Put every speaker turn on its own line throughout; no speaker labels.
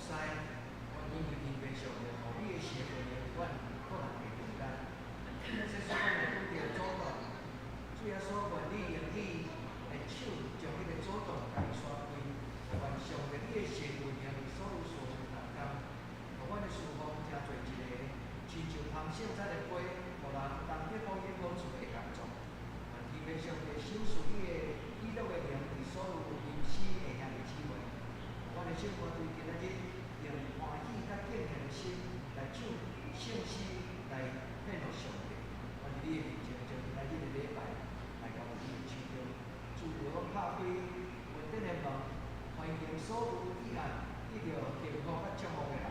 侍，願意天父上帝予你的神的靈阮各人的中間。這使阮會拄著阻擋，主耶穌，願你用你的手將彼個阻擋共伊徙開。願上帝你的神運行佇所有事情當中，予阮的侍奉成做一个親像芳香菜的花，予人當得福音好處的工作。願天父上帝賞賜你的喜樂的靈佇所有臨死的兄弟姊妹，予阮的聖歌隊今仔日用歡喜佮敬虔的心來唱聖詩來獻予上帝。願佇你的面前將今仔日的禮拜來交佇你的手中，自由拍開恩典的門，歡迎所有意願得著幸福佮祝福的人。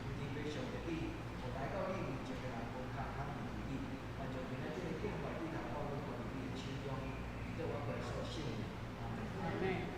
求天父上帝你，予來到你面前的人無空空離去。願將今仔日的敬拜對頭到阮交佇你的手中，祈禱阮耶穌聖名，阿門。
阿門。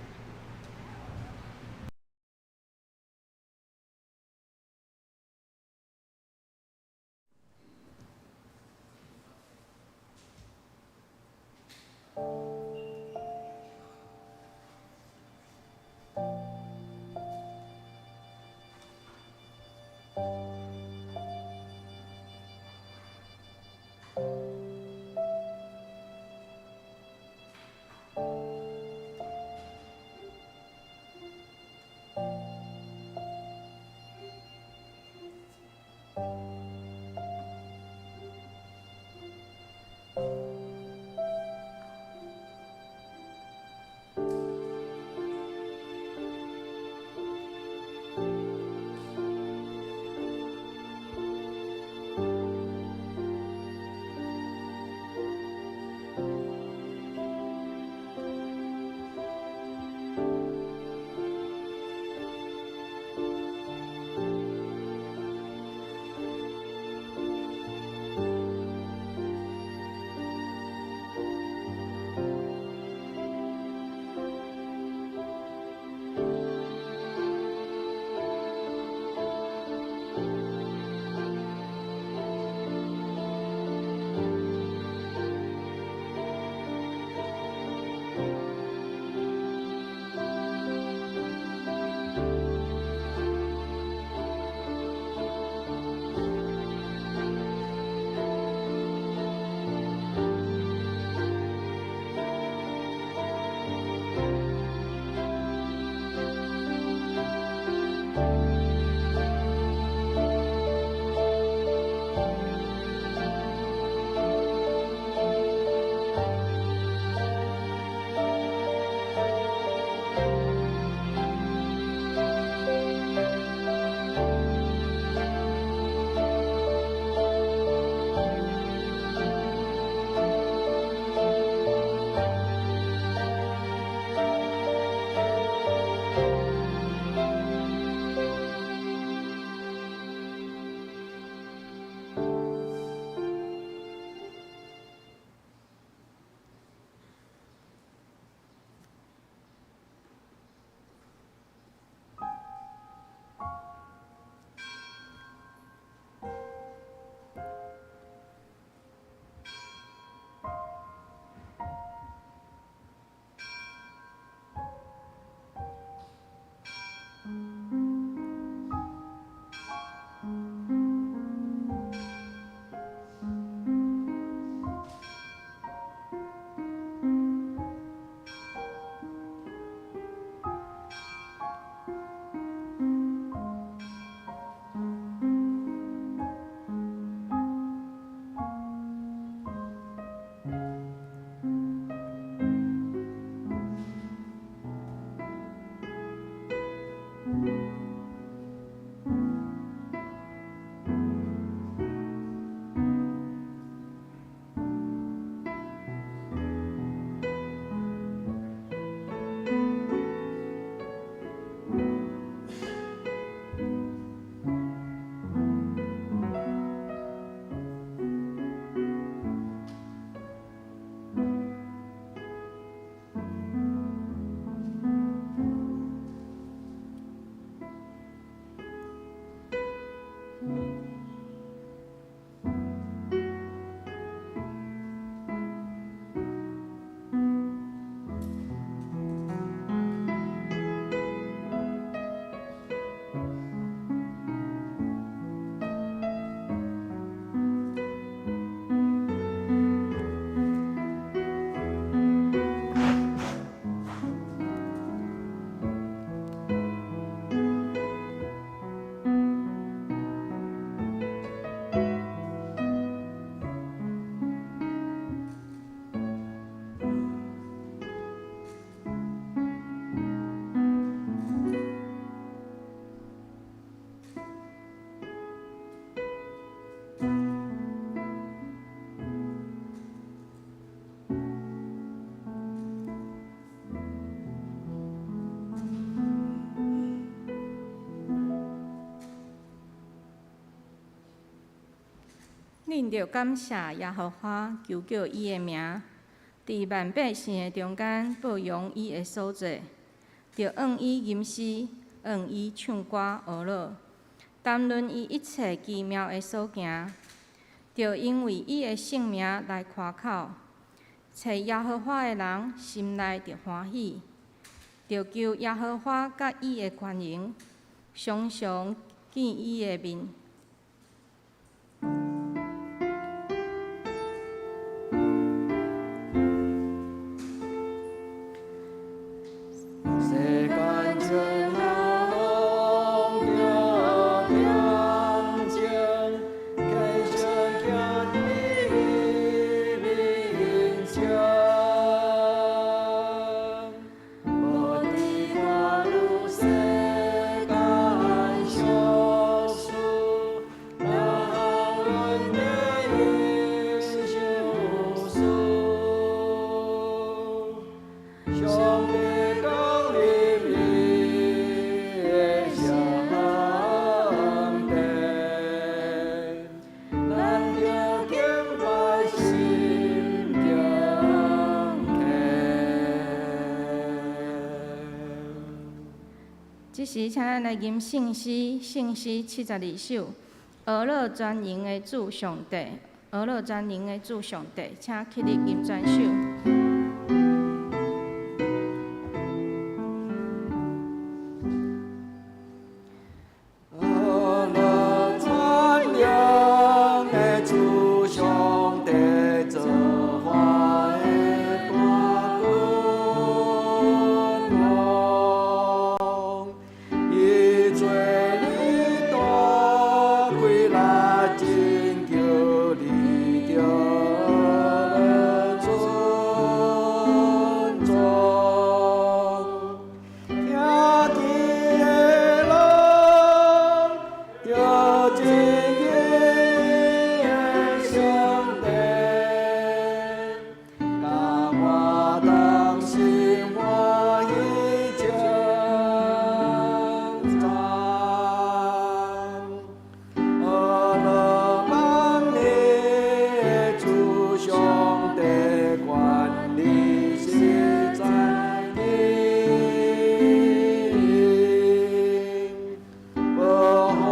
恁著感謝耶和華，求叫伊的名，佇萬百姓的中間報揚伊的所做，著向伊吟詩，向伊唱歌呵樂，談論伊一切奇妙的所行，著因為伊的聖名來誇口。揣耶和華的人心內著歡喜，著求耶和華佮伊的權能，常常見伊的面。
世間全攏著恬靜，虔誠行佇伊面前，無佇看汝世間小事，哪項問題伊想事。上帝降臨伊的聖殿，咱著敬拜心誠虔。
這時，請咱來吟聖詩，聖詩72首，呵樂全能的主上帝，呵樂全能的主上帝，請起立吟全首。
呵樂全能的主上帝，造化的大君王，伊做你大氣力，拯救你著尊重。聽見的人，著敬伊的上帝，佮我同心歡喜稱讚。呵樂萬民的主上帝，權力實在堅，保護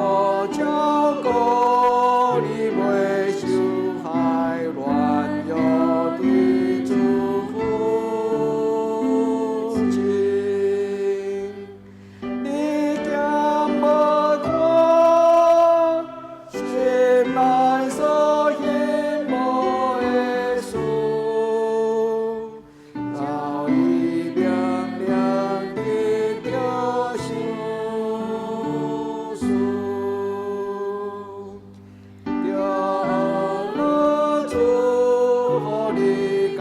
照顧你袂受害，軟弱的主父親。你敢無看心內所希望的事，照伊命令得著賞賜，著呵樂主予你工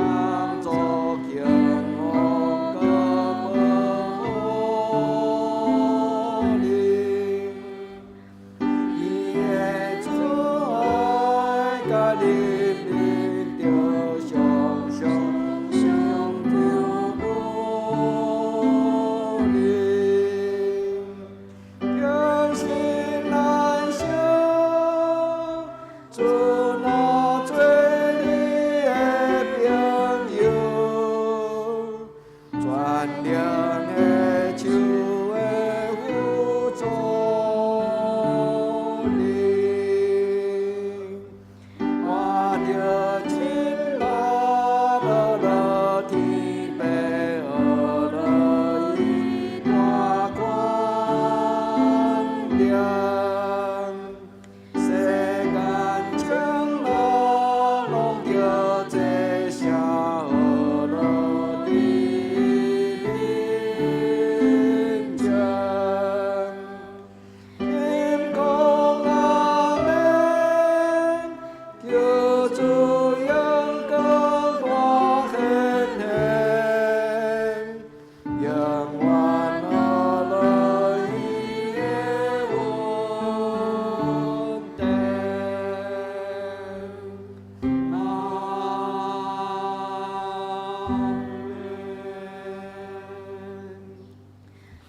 作興旺，閣保護你。伊的慈愛佮人民著常常相顧你。平心難想，主若做你的朋友，全能的手會輔助你。看著親愛樂樂天父呵樂伊大權能，世間情樂攏著齊聲呵樂佇面前。音講阿們，求主榮光大顯現，永遠呵樂伊的恩典。阿們。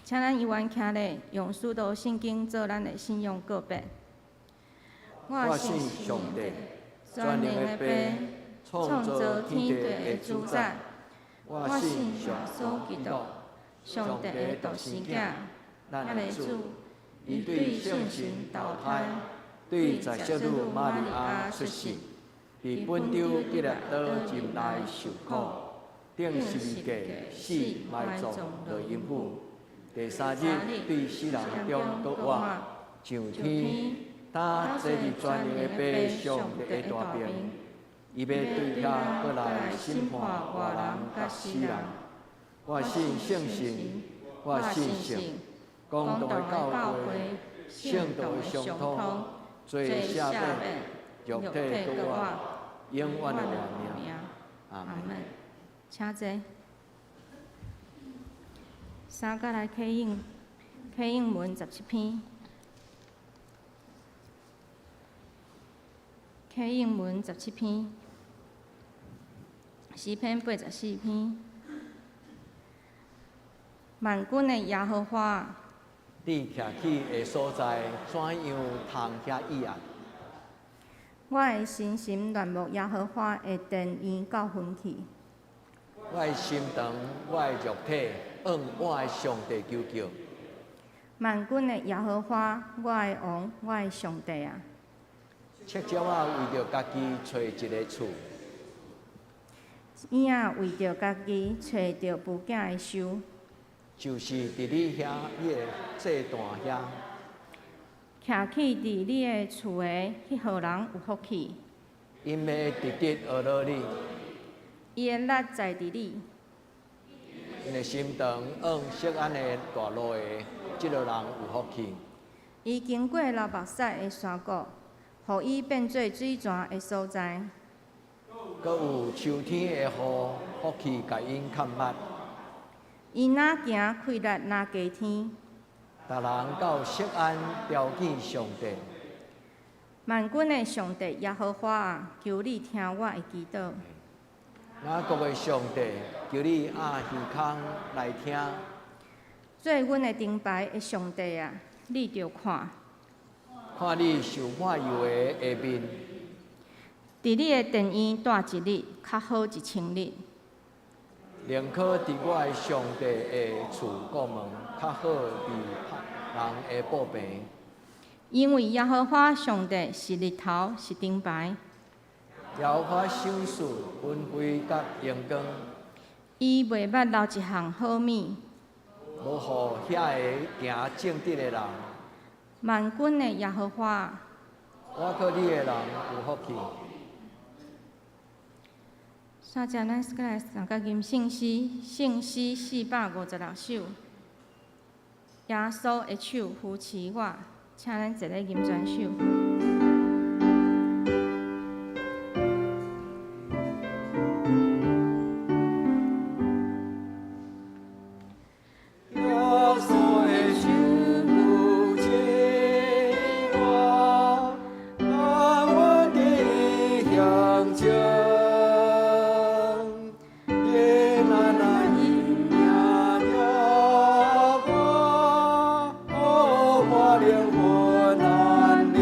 請咱依願徛立，用使徒信經做咱的信仰告白。
我信上帝，全能的父，創造天地的主宰。我信耶穌基督，上帝的獨生囝，咱的主。伊對聖神投胎，對十聖女瑪利亞出世，佇本丟彼拉多入內受苦，釘十字架死埋葬落陰府，第三日對死人中復活，上天，擔坐佇全能的父上帝的大爿，伊欲對遐閣來審判活人佮死人。我信聖神，我信聖公同的教會，聖徒的相通，罪赦免，肉體復活，永遠的活命。阿門。
請坐。三角來啟應，啟應文17篇。啟應文十七篇，詩篇84篇。萬軍的耶和華，
你徛起的所在，怎樣通遐意啊？
我的身心戀慕耶和華的殿院到遠去。
我的心腸，我的肉體，向我的上帝求叫。
萬軍的耶和華，我的王，我的上帝啊！
赤鳥仔為著家己揣一个厝，
嬰仔為著家己揣著孵囝的岫，
就是佇你遐，你的祭壇遐。
徛起佇你的厝的彼號人有福氣。
𪜶欲直直學樂你，
伊的力在佇你。
𪜶的心腸往錫安的大路的，這個人有福氣。
伊經過流目屎的山谷，予伊變做水泉的所在。
閣有秋天的雨，福氣共𪜶崁捌。
伊若行氣力若加添。
逐人到錫安朝見上帝。
萬軍的上帝耶和華啊，求你聽我的祈禱。
雅各的上帝，求你掩耳孔來聽。
做阮的燈牌的上帝啊，你著看。
看你受抹油的的面。
佇你的殿院蹛一日，較好一千日。
寧可佇我的上帝的厝顧門，較好佇別人的布棚。
因為耶和華上帝是日頭，是燈牌。
耶和華賞賜恩惠佮榮光。
伊袂捌留一項好物。
無予遐个行正直的人。
萬軍的耶和華。
倚靠你的人有福氣。
煞只咱閣來上個吟聖詩，聖詩456首。耶穌的手扶持我，請咱坐咧吟全首。
耶穌的手扶持我，安穩地向前。耶那那引領著我，予我靈魂安寧。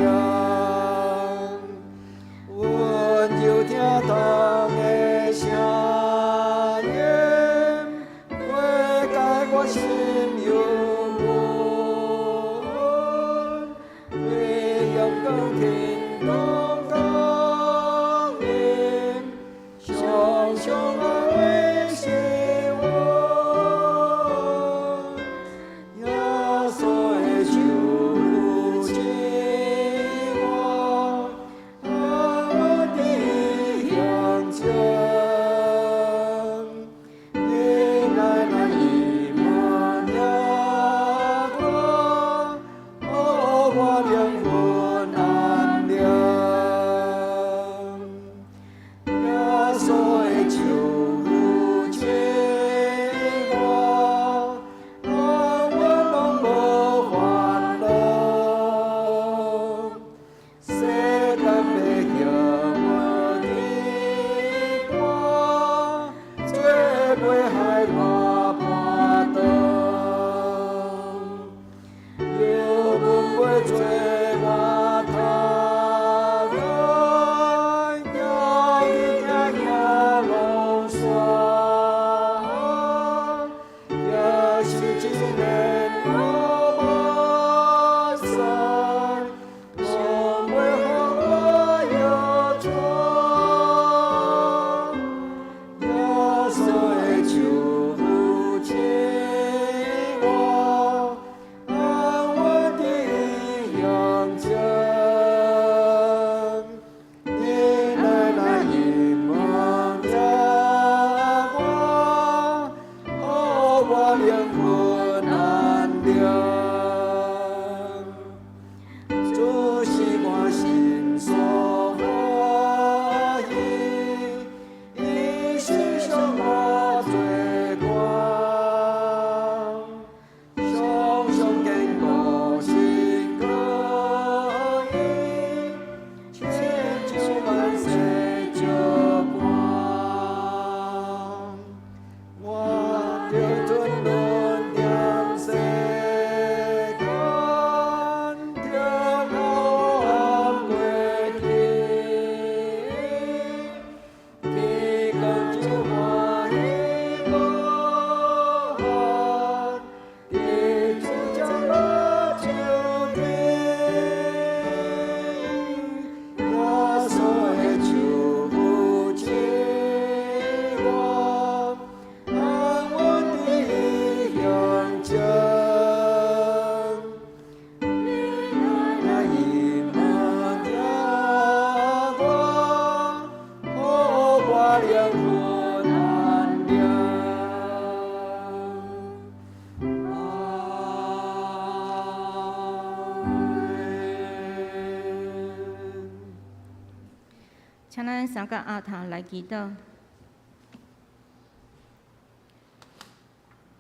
三个徛頭來祈禱。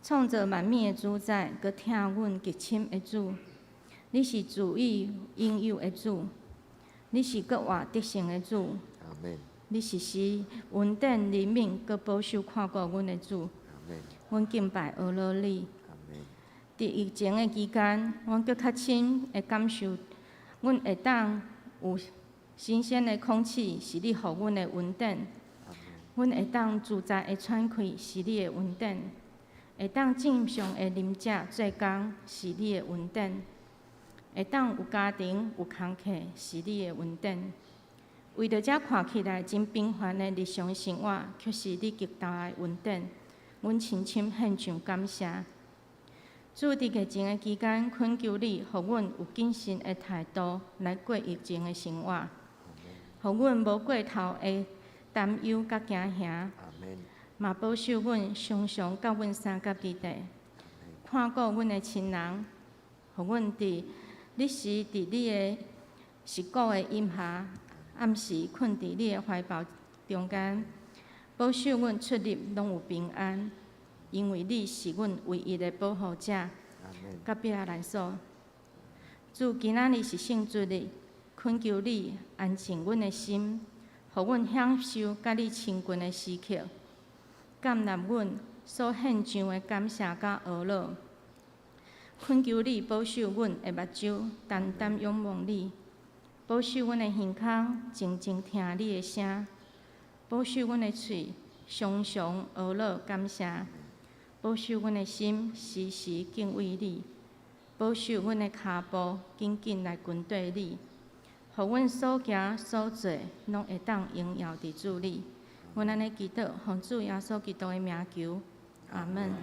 創造萬物的主宰，閣疼阮極深的主，你是賜予永有的主，你是閣活得勝的主，你時時恩典憐憫，閣保守看顧阮的主。阮敬拜阿羅你。佇疫情的期間，阮閣較深的感受，阮會當有新鮮的空氣，是你予阮的恩典；阮會當自在的喘氣，是你的恩典；會當正常的啉食做工，是你的恩典；會當有家庭有工課，是你的恩典。為著這看起來真平凡的日常生活，卻是你極大的恩典。阮深深獻上感謝。主，佇疫情的期間，懇求你，予阮有謹慎的態度來過疫情的生活，予阮無過頭的擔憂佮驚嚇，嘛保守阮常常佮阮相佮佇地，看顧阮的親人，予阮佇日時佇你的實骨的蔭下，暗時睏佇你的懷抱中間，保守阮出入攏有平安。因為你是阮唯一的保護者，佮庇難所。主，今仔日是聖節日，懇求你安靜阮的心，予阮享受佮你親近的時刻，感納阮所獻上的感謝佮呵咾。懇求你保守阮的目睭，單單仰望你；保守阮的耳孔，靜靜聽你的聲；保守阮的喙，常常呵咾感謝。保守阮的心，時時敬畏你；保守阮的跤步，緊緊來跟綴你。予阮所行所做，攏會當榮耀佇主裡。阮按呢祈禱，奉主耶穌基督的名求，阿門。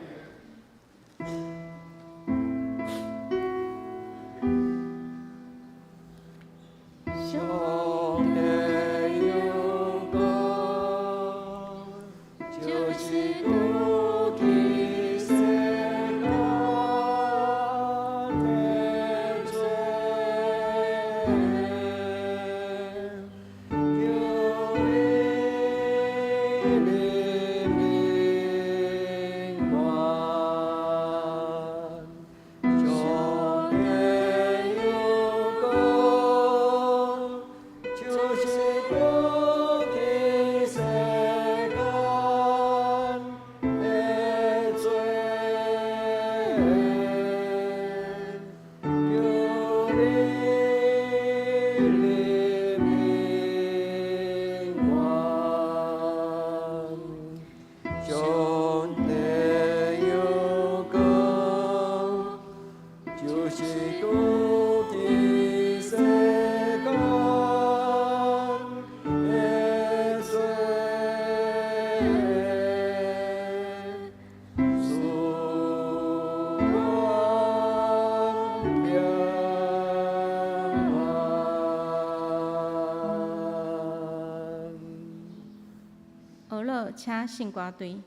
上帝有光，就是拄起世間的罪，求你憐憫我。上帝有光，就是拄起世間的罪，求你憐憫我。上帝有光，就是拄起世間的罪，賜阮平安。
呵咾，請聖歌隊。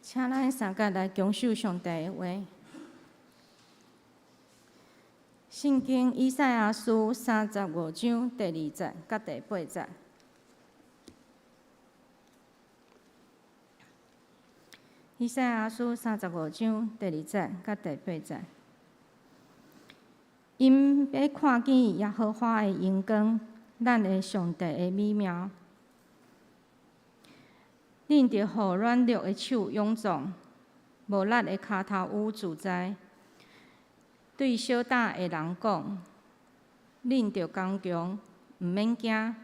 請咱三個來共守上帝的話。聖經以賽亞書35章第二節佮第八節。以賽亞書三十五章第二節佮第八節。𪜶欲看見耶和華的榮光，咱的上帝的美妙。恁著予軟弱的手勇壯，無力的跤頭有自在。對小膽的人講：恁著剛強，毋免驚。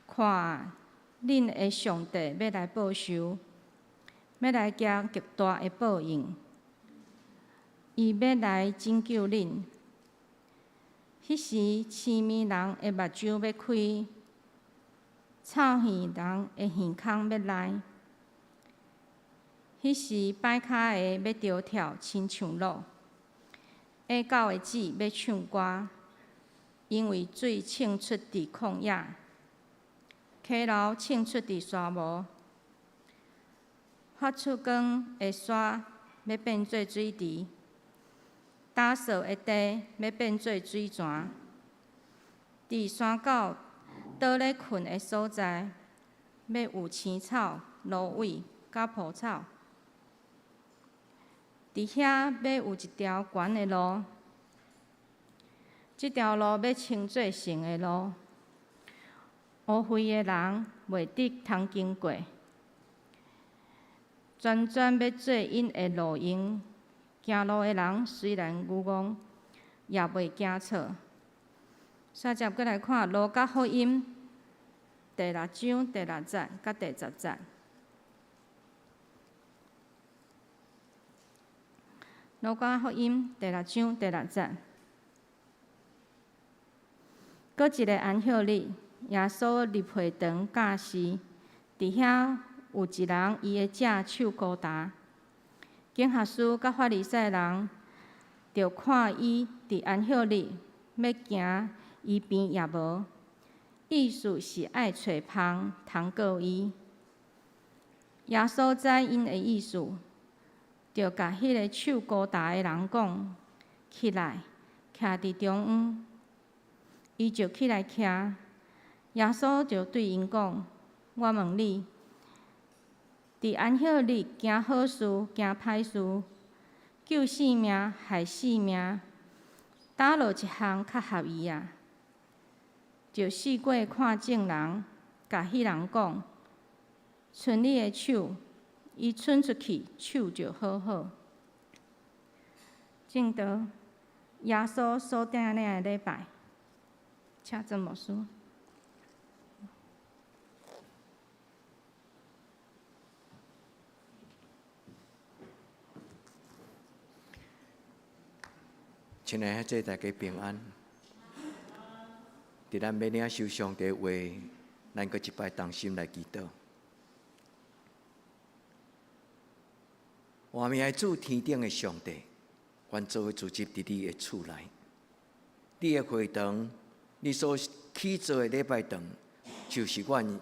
看，恁的上帝欲來報仇，欲來行極大的報應。伊欲來拯救恁。彼時，癡迷人的目睭欲開，臭耳人的耳孔欲來。彼時，跛跤的欲著跳，親像鹿；啞狗的子欲唱歌，因為水衝出佇曠野，溪流衝出佇沙漠，發出光的山欲變做水池。乾燥的地欲變做水泉，佇山狗倒咧睏的所在，欲有青草、蘆葦佮蒲草。佇遐欲有一條懸的路，這條路欲稱做聖的路，污穢的人袂得通經過，全全欲做𪜶的路用。行路的人雖然愚戇，也袂驚錯。煞接過來看《路加福音》第六章第六節佮第十節。路加福音第六章第六節，閣一个安息日，耶穌入會堂教示，佇遐有一人伊的隻手孤焦。經學師佮法利賽人著看伊佇安息日欲行醫病也無，意思是愛揣縫通告伊。耶穌知𪜶的意思，就共彼个手孤焦的人講：起來，徛佇中央。伊就起來徛。耶穌就對𪜶講：我問你，佇安息日行好事，行歹事，救性命，害性命，佗落一項較合宜啊？就四過看眾人，共彼人講：伸你的手。伊伸出去，手就好好。正道，耶穌所訂的禮拜，請曾牧師。
親愛的，大家平安。佇咱欲領受上帝話，咱閣一擺同心來祈禱。活命的主，天頂的上帝，阮做伙聚集佇你的厝內，你的會堂，你所起造的禮拜堂，就是阮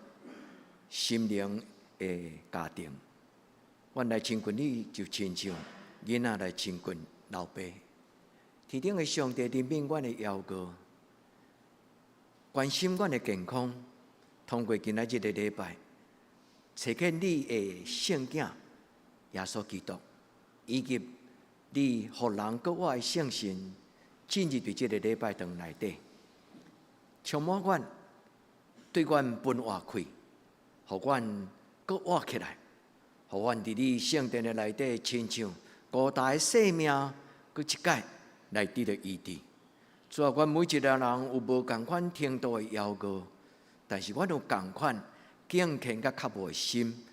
心靈的家庭。阮來親近你，就親像囡仔來親近老爸。天頂的上帝憐憫阮的枵餓，關心阮的健康。通過今仔日的禮拜，差遣你的聖囝耶穌基督，以及你予人閣活的聖神進入佇這个禮拜堂內底，充滿阮，對阮分活氣，予阮閣活起來，予阮佇你聖殿的內底，親像孤單的生命，閣一擺來得著醫治。主啊，阮每一个人有無仝款程度的枵餓，但是阮有仝款敬虔佮渴慕的心，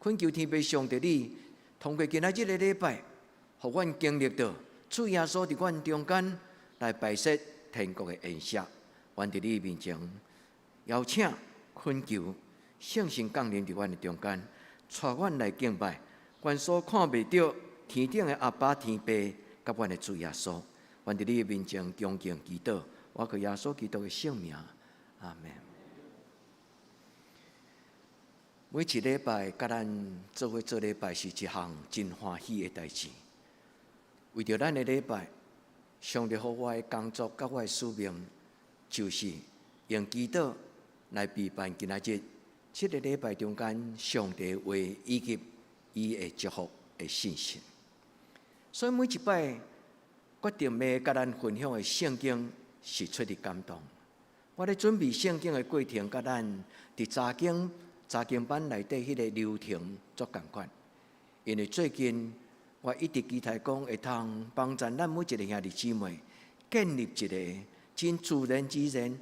懇求天父上帝你，通過今仔日的禮拜，予阮經歷著主耶穌佇阮中間來擺設天國的宴席。阮佇你面前邀請懇求聖神降臨佇阮的中間，帶阮來敬拜阮所看袂著天頂的阿爸天父佮阮的主耶穌。阮佇你面前恭敬祈禱，我靠耶穌基督的聖名，阿門。
每一禮拜佮咱做伙做禮拜是一項真歡喜的代誌。為著咱的禮拜，上帝予我的工作佮我的使命，就是用祈禱來備辦今仔日這个禮拜中間上帝話以及伊的祝福的信息。所以每一擺決定欲佮咱分享的聖經是出自感動。我咧準備聖經的過程，佮咱佇查經查經班內底彼个流程足仝款。因為最近我一直期待講會通幫助咱每一個兄弟姊妹建立一個真自然自然、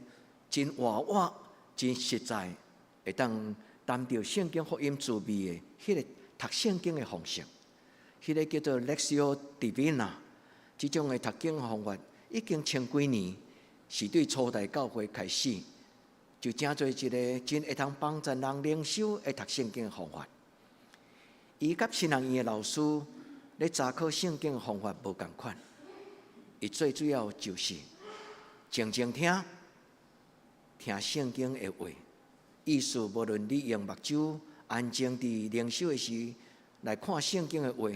真活活、真實在，會當擔著聖經福音滋味的彼個讀聖經的方式，彼个叫做 Lectio Divina，這種的讀經方法已經千幾年，是對初代教會開始，就成做一個真會通幫助人靈修的讀聖經的方法。伊佮神學院的老師咧查考聖經的方法無仝款，伊最主要就是靜靜聽，聽聖經的話。意思無論你用目睭安靜佇靈修的時來看聖經的話，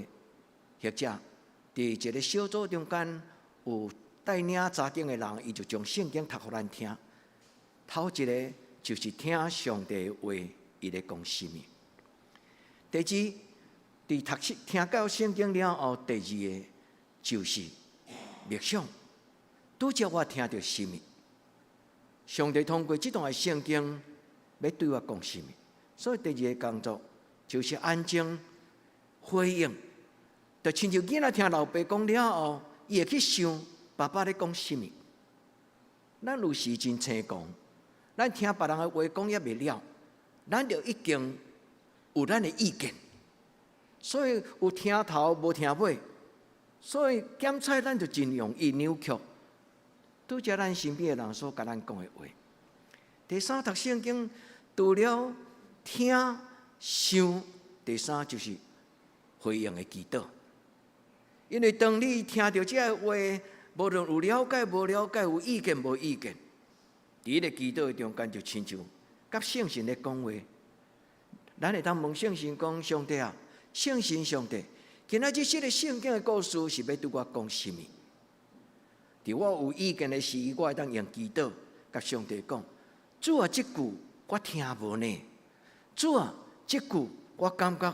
或者佇一個小組中間有帶領查經的人，伊就將聖經讀予咱聽。頭一个就是聽上帝的話，伊咧講啥物。第二，佇讀聖聽到聖經了後，第二个就是默想，拄才我聽著啥物？上帝通過這段的聖經欲對我講啥物？所以第二个工作就是安靜回應，就親像囡仔聽老爸講了後，伊會去想爸爸咧講啥物。咱有時真青狂，咱聽別人的話講猶未了，咱就已經有咱的意見，所以有聽頭無聽尾，所以檢採咱就真容易扭曲。拄才咱身邊的人所共咱講的話。第三，讀聖經除了聽想，第三就是回應的祈禱。因為當你聽著這個話，無論有了解無了解，有意見無意見，佇彼个祈禱的中間就親像佮聖神咧講話。咱會當問聖神講：上帝啊，聖神上帝，今仔日這個聖經的故事是欲對我講啥物？佇我有意見的時，我會當用祈禱佮上帝講：主啊，這句我聽無呢？主啊，這句我感覺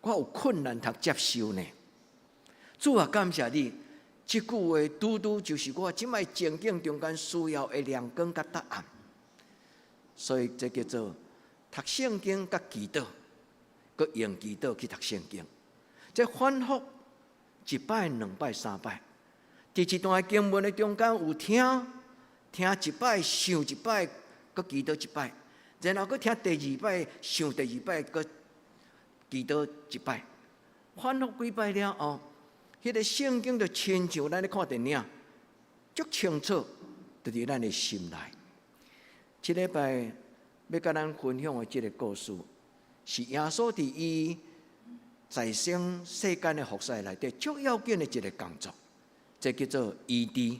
我有困難通接受呢？主啊，感謝你，這句話拄拄就是我這擺情境中間需要的亮光佮答案。所以這叫做讀聖經佮祈禱，閣用祈禱去讀聖經。這反覆一擺、兩擺、三擺，佇一段經文的中間有聽，聽一擺，想一擺，閣祈禱一擺，然後閣聽第二擺，想第二擺，閣祈禱一擺，反覆幾擺了後，彼个聖經就親像咱咧看電影，足清楚，就佇咱的心內。這禮拜欲佮咱分享的這个故事，是耶穌佇伊在生世間的服侍內底足要緊的一个工作，這叫做醫治。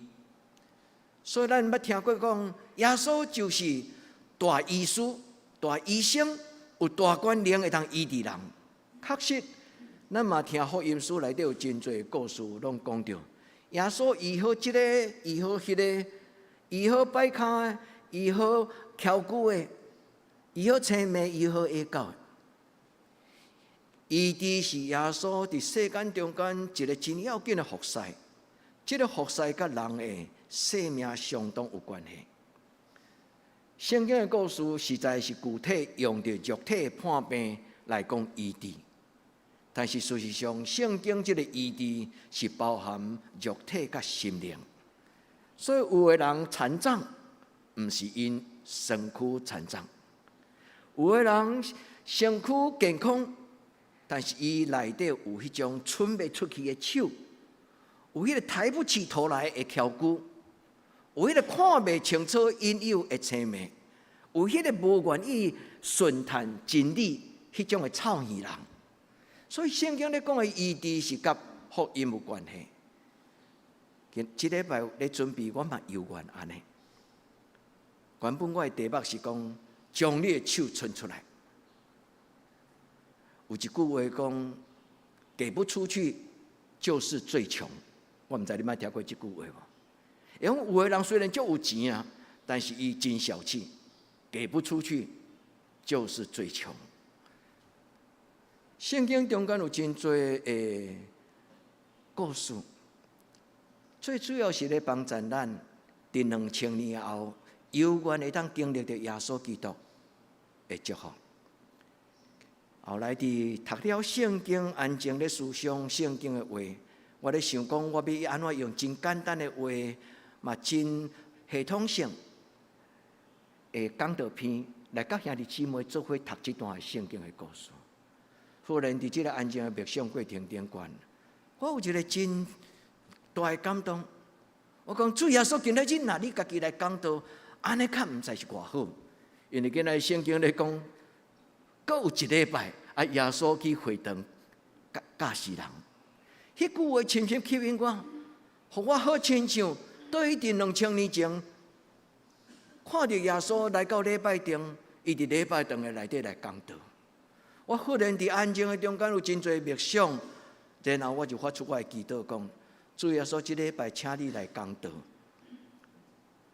所以咱捌聽過講，耶穌就是大醫師、大醫生，有大權能會當醫治人。確實，咱嘛聽福音書內底有真濟故事，攏講著耶穌醫好這个，醫好彼个，醫好跛跤的，醫好蹺趺的，醫好青盲，醫好啞狗的。醫治是耶穌佇世間中間一个真要緊的服侍，這个服侍佮人的生命相當有關係。聖經的故事實在是具體用著肉體的破病來講醫治，但是事實上，聖經這个醫治是包含肉體佮心靈。所以有的人殘障，毋是𪜶身軀殘障；有的人身軀健康，但是伊內底有彼種伸袂出去的手，有彼个抬不起頭來的蹺趺，有彼个看袂清楚引誘的青盲，有彼个無願意順趁真理彼種的臭耳人。所以聖經咧講的醫治是佮福音有關係。今這禮拜咧準備，我嘛猶原按呢。原本我的題目是講將你的手伸出來。有一句話講，給不出去就是最窮。我毋知你捌聽過這句話無？因為有的人雖然足有錢啊，但是伊真小氣，給不出去就是最窮。聖經中間有真濟的故事，最主要是咧幫助咱佇2000年後，猶原會當經歷著耶穌基督的祝福。後來佇讀了聖經，安靜咧思想聖經的話，我咧想講，我欲按怎用真簡單的話，嘛真系統性的講道篇，來佮兄弟姊妹做伙讀這段聖經的故事。忽然佇這个安靜的默想過程頂懸，我有一个真大的感動。我講主耶穌今仔日若你家己來講道，按呢較毋知是偌好。因為今仔日聖經咧講，閣有一禮拜，啊耶穌去會堂教教示人。彼句話深深吸引我，予我好親像對佇2000年前，看著耶穌來到禮拜堂，伊佇禮拜堂的內底來講道。我忽然佇安靜的中間有真濟默想，然後我就發出我的祈禱講：主耶穌，這禮拜請你來講道。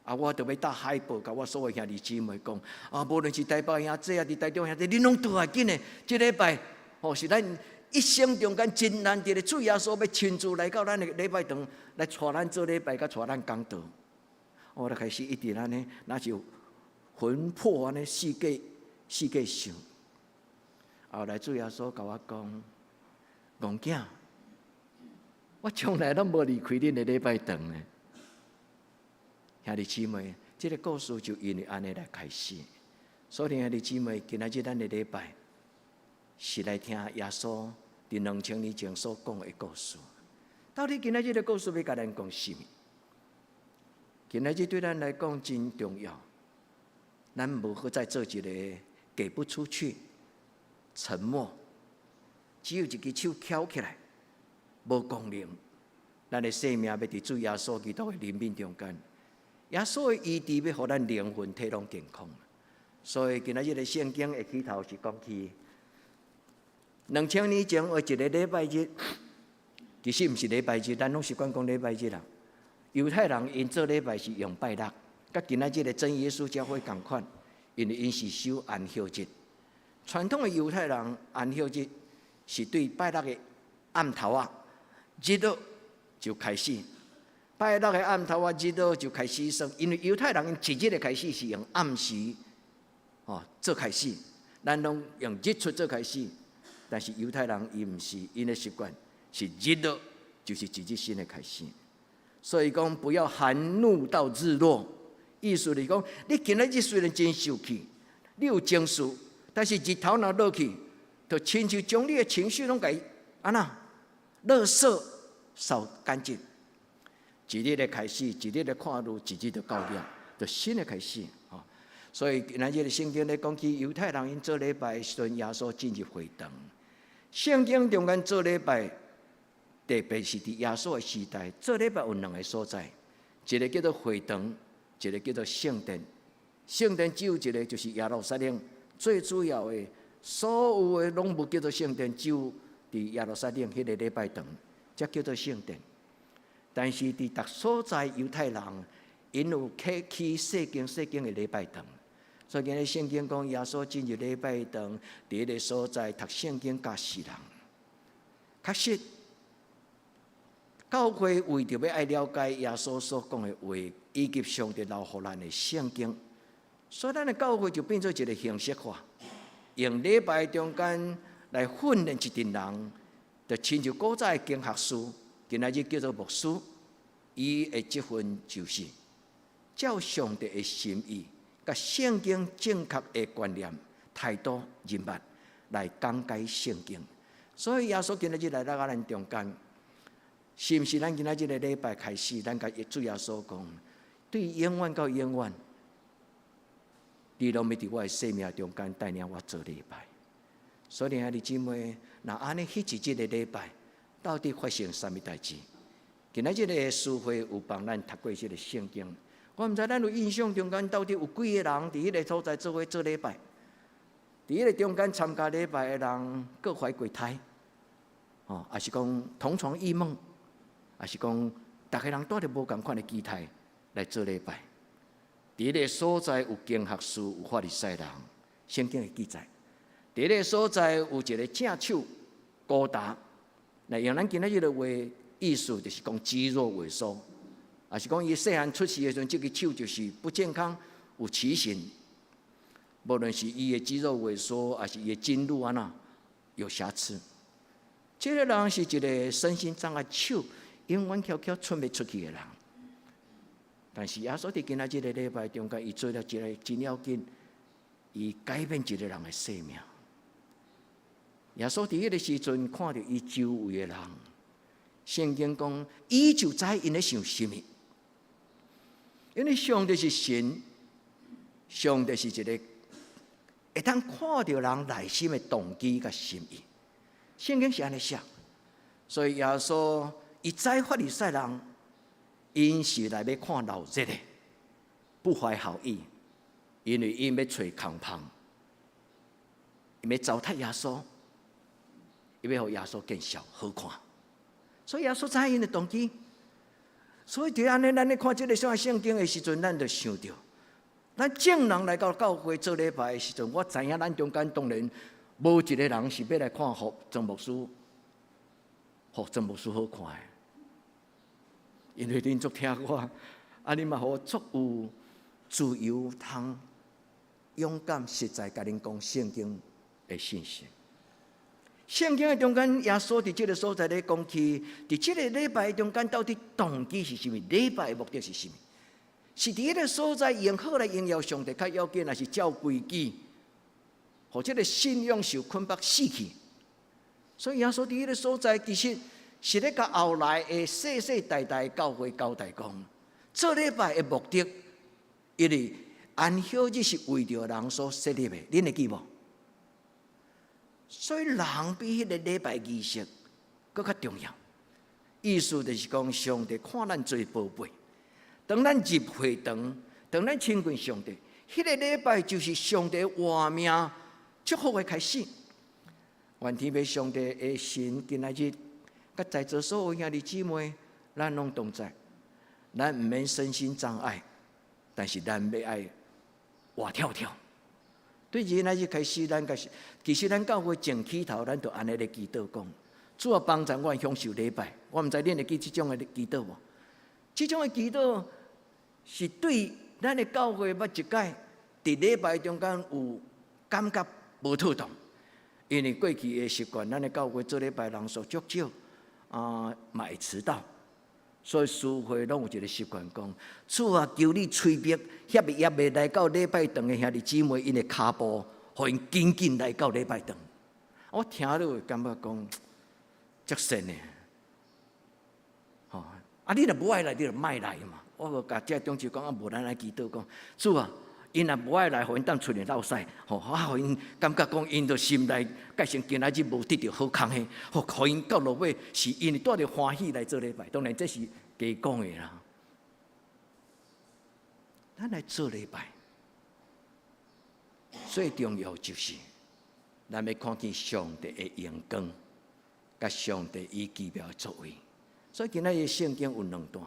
啊，我就欲貼海報，共我所有兄弟姊妹講：啊，無論是台北兄弟啊，佇台中兄弟，恁攏倒來緊的。這禮拜，吼是咱一生中間真難得的，主耶穌欲親自來到咱的禮拜堂來帶咱做禮拜，佮帶咱講道。我就開始一直按呢，若是魂魄按呢四界四界想。後來主耶穌共我講：戇囝，我從來攏無離開恁的禮拜堂呢。兄弟姊妹，這个故事就因為按呢來開始。所以兄弟姊妹，今仔日咱的禮拜是來聽耶穌佇2000年前所講的故事。到底今仔日的故事欲共咱講啥物？今仔日對咱來講真重要。咱無好再做一个給不出去、沉默，只有一支手翹起來，無功能。咱的生命欲佇主耶穌基督的憐憫中間，耶穌的醫治欲予咱靈魂體攏健康。所以今仔日的聖經的起頭是講起2000年前的一个禮拜日，其實毋是禮拜日，咱攏習慣講禮拜日啦。猶太人𪜶做禮拜是用拜六，佮今仔日的真耶穌教會仝款，因為𪜶是守安息日。傳統的猶太人安息日是對拜六的暗頭仔，日落就開始。拜六的暗頭仔日落就開始算，因為猶太人𪜶一日的開始是用暗時哦做開始，咱攏用日出做開始，但是猶太人伊毋是，𪜶的習慣是日落就是一日新的開始。所以講不要含怒到日落，意思是講你今仔日雖然真受氣，你有情緒，但是日頭若落去，就親像將你的情緒攏共按怎，垃圾掃乾淨。一日的開始，一日的看路，一日就到了，就新的開始。吼，所以今仔日的聖經咧講起猶太人𪜶做禮拜的時陣，耶穌進入會堂。聖經中間做禮拜，特別是佇耶穌的時代，做禮拜有兩个所在，一个叫做會堂，一个叫做聖殿。聖殿只有一个，就是耶路撒冷最主要的，所有的攏無叫做聖殿，只有佇耶路撒冷彼个禮拜堂，才叫做聖殿。但是佇逐所在猶太人，𪜶有起起細間細間的禮拜堂。所以今日聖經講耶穌進入禮拜堂，佇彼个所在讀聖經教示人。確實，教會為著欲愛了解耶穌所講的話，以及上帝留予咱的聖經，所以咱的教會就變做一个形式化，用禮拜中間來訓練一群人，就親像古早的經學士，今仔日叫做牧師，伊的職分就是照上帝的心意，共聖經正確的觀念、態度、人物來講解聖經。所以耶穌今仔日來到咱中間，是毋是咱今仔日的禮拜開始，咱共主耶穌講，對永遠到永遠，你攏欲佇我的生命中間帶領我做禮拜。所以兄弟姊妹，若按呢彼一日的禮拜，到底發生啥物代誌？今仔日的書會有幫咱讀過這个聖經，我毋知咱有印象中間到底有幾个人佇彼个所在做伙做禮拜。佇彼个中間參加禮拜的人，各懷鬼胎，吼，抑是講同床異夢，抑是講逐个人帶著無仝款的期待來做禮拜。佇彼个所在有經學士，有法利賽人，聖經的記載。佇彼个所在有一個正手孤焦，來用咱今仔日的話意思就是講肌肉萎縮，抑是講伊細漢出世的時陣，這个手就是不健康，有畸形。無論是伊的肌肉萎縮，抑是伊的筋肉按怎有瑕疵。這个人是一個身心障礙，手永遠翹翹伸袂出去的人。但是耶穌佇今仔這個禮拜中間，伊做了一個真要緊，伊改變一個人的生命。耶穌佇彼个時陣看著伊周圍的人，聖經講，伊就知𪜶咧想啥物，因為上帝是神，上帝是一個會當看著人內心的動機佮心意。聖經是按呢寫，所以耶穌伊知法利賽人，𪜶是來欲看鬧熱的，不懷好意，因為𪜶欲揣空縫，𪜶欲糟蹋耶穌，伊欲予耶穌見笑好看，所以耶穌知𪜶的動機。所以佇按呢，咱咧看這个聖經的時陣，咱就想著，咱眾人來到教會做禮拜的時陣，我知影咱中間當然無一个人是欲來看予莊牧師，予莊牧師好看的，因為恁足疼我，啊，恁嘛予我足有自由通勇敢實在共恁講聖經的信息。聖經的中間，耶穌佇這个所在咧講起，佇這个禮拜中間到底動機是啥物？禮拜的目的是啥物？是佇彼个所在用好來榮耀上帝較要緊，抑是照規矩，予這个信仰受捆綁死去？所以耶穌佇彼个所在，其實是咧共後來的世世代代教會交代講，做禮拜的目的，因為安息日是為著人所設立的，恁會記無？所以人比彼个禮拜儀式閣較重要。意思就是講，上帝看咱做寶貝，當咱入會堂，當咱親近上帝，彼个禮拜就是上帝活命祝福的開始。願天父上帝的神今仔日，佮在座所有兄弟姊妹，咱攏同在。咱毋免身心障礙，但是咱欲愛活跳跳。對今仔日開始，咱開始，其實咱教會前起頭，咱就按呢咧祈禱講：主啊，幫助我享受禮拜。我毋知恁會記這種的祈禱無？這種的祈禱是對咱的教會捌一擺佇禮拜中間有感覺無妥當，因為過去的習慣，咱的教會做禮拜人數足少，啊，嘛會遲到，所以司會攏有一个習慣講：主啊，求你催逼遐未猶未來到禮拜堂的兄弟姊妹，𪜶的跤步，予𪜶緊緊來到禮拜堂。我聽了會感覺講，足神的，吼！啊，你若無愛來，你就莫來嘛。我就共這長執講啊，無咱愛祈禱講，主啊，𪜶若無愛來，予𪜶當出來落屎，吼！啊，予𪜶感覺講，𪜶就心內蓋成今仔日無得著好康的，予𪜶到落尾是𪜶會帶著歡喜來做禮拜。當然這是假講的啦。咱來做禮拜，最重要就是咱欲看見上帝的榮光，佮上帝伊奇妙的作為。所以今仔日聖經有兩段，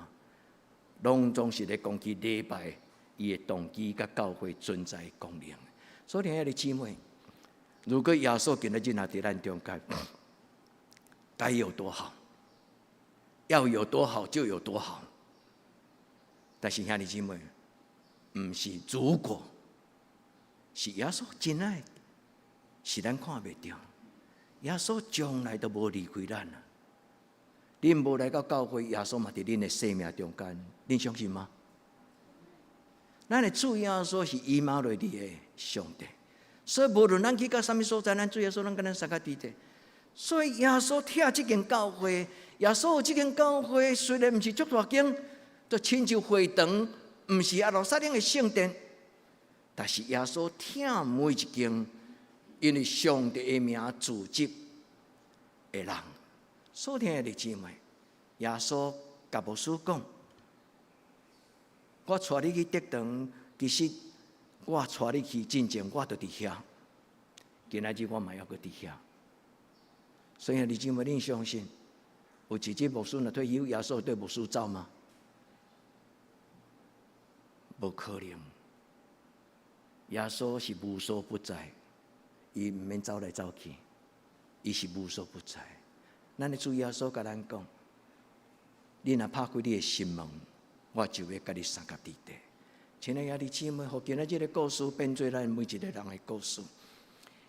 攏總是咧講起禮拜伊的動機佮教會存在的功能。所以，親愛的姊妹，如果耶穌今仔日若佇咱中間，該有多好？要有多好就有多好。但是兄弟姊妹，毋是如果，是耶穌真愛，是咱看袂著。耶穌從來都無離開咱啊！恁無來到教會，耶穌嘛佇恁的生命中間，恁相信嗎？咱的主耶穌是以馬內利的上帝，所以無論咱去到啥物所在，咱主耶穌攏佮咱相佮佇咧。所以耶穌疼這間教會，耶穌這間教會雖然毋是足大間，就親像會堂，毋是耶路撒冷的聖殿，但是耶穌疼每一間，因為上帝的名組織的人。所親愛的姊妹，耶穌共牧師講：我帶你去得堂，其實我帶你去進前，我就佇遐。今仔日我嘛猶閣佇遐。所以兄弟姊妹，恁相信有一日牧師若退休，耶穌會綴牧師走嗎？無可能。耶穌是無所不在，伊毋免走來走去，伊是無所不在。咱的主耶穌共咱講：你若拍開你的心門，我就欲共你相佮佇底。親愛的兄弟姊妹，予今仔這个故事變做咱每一个人的故事。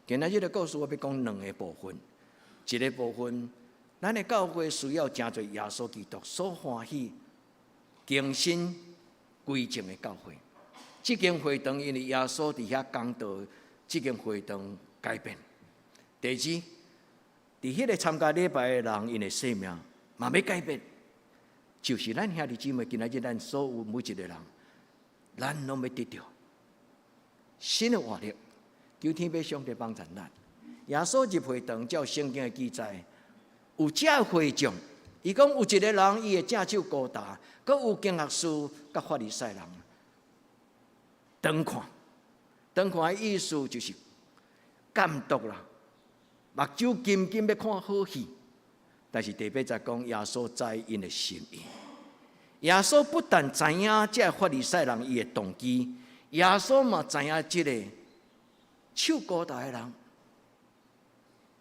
今仔這个故事，我欲講兩个部分。一个部分，咱的教會需要成做耶穌基督所歡喜、更新歸正的教會。這間會堂因為耶穌佇遐講道，這間會堂改變。第二，佇彼个參加禮拜的人，𪜶的生命嘛欲改變。就是咱兄弟姊妹，今仔日咱所有每一个人，咱攏欲得著新的活力。求天父上帝幫助咱。耶穌入會堂，照聖經的記載，有這會眾，伊講有一个人，伊的正手孤焦，閣有經學士佮法利賽人。長看，長看的意思就是監督啦，目睭緊緊欲看好戲。但是第八節講，耶穌知𪜶的心意。耶穌不但知影這个法利賽人伊的動機，耶穌嘛知影這个手孤焦的人。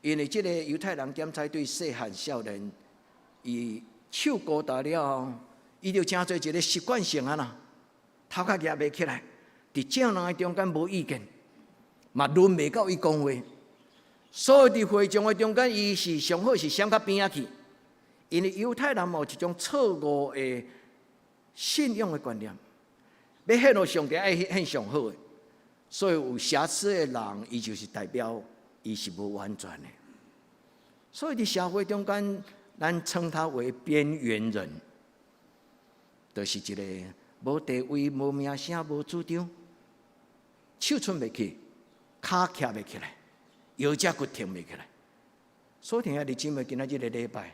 因為這个猶太人檢採對細漢少年，伊手孤焦了後，伊就成做一个習慣性啊啦，頭殼舉袂起來，佇眾人的中間無意見，嘛輪袂到伊講話。所以佇會眾的中間，伊是上好是閃較邊仔去。因為猶太人有一種錯誤的信仰的觀念，欲獻予上帝愛獻上好的，所以有瑕疵的人，伊就是代表伊是無完全的。所以佇社會中間，咱稱他為邊緣人，就是一個無地位、無名聲、無主張，手伸袂去，跤徛袂起來，腰脊骨挺袂起來。所以，兄弟姊妹，今仔這个禮拜，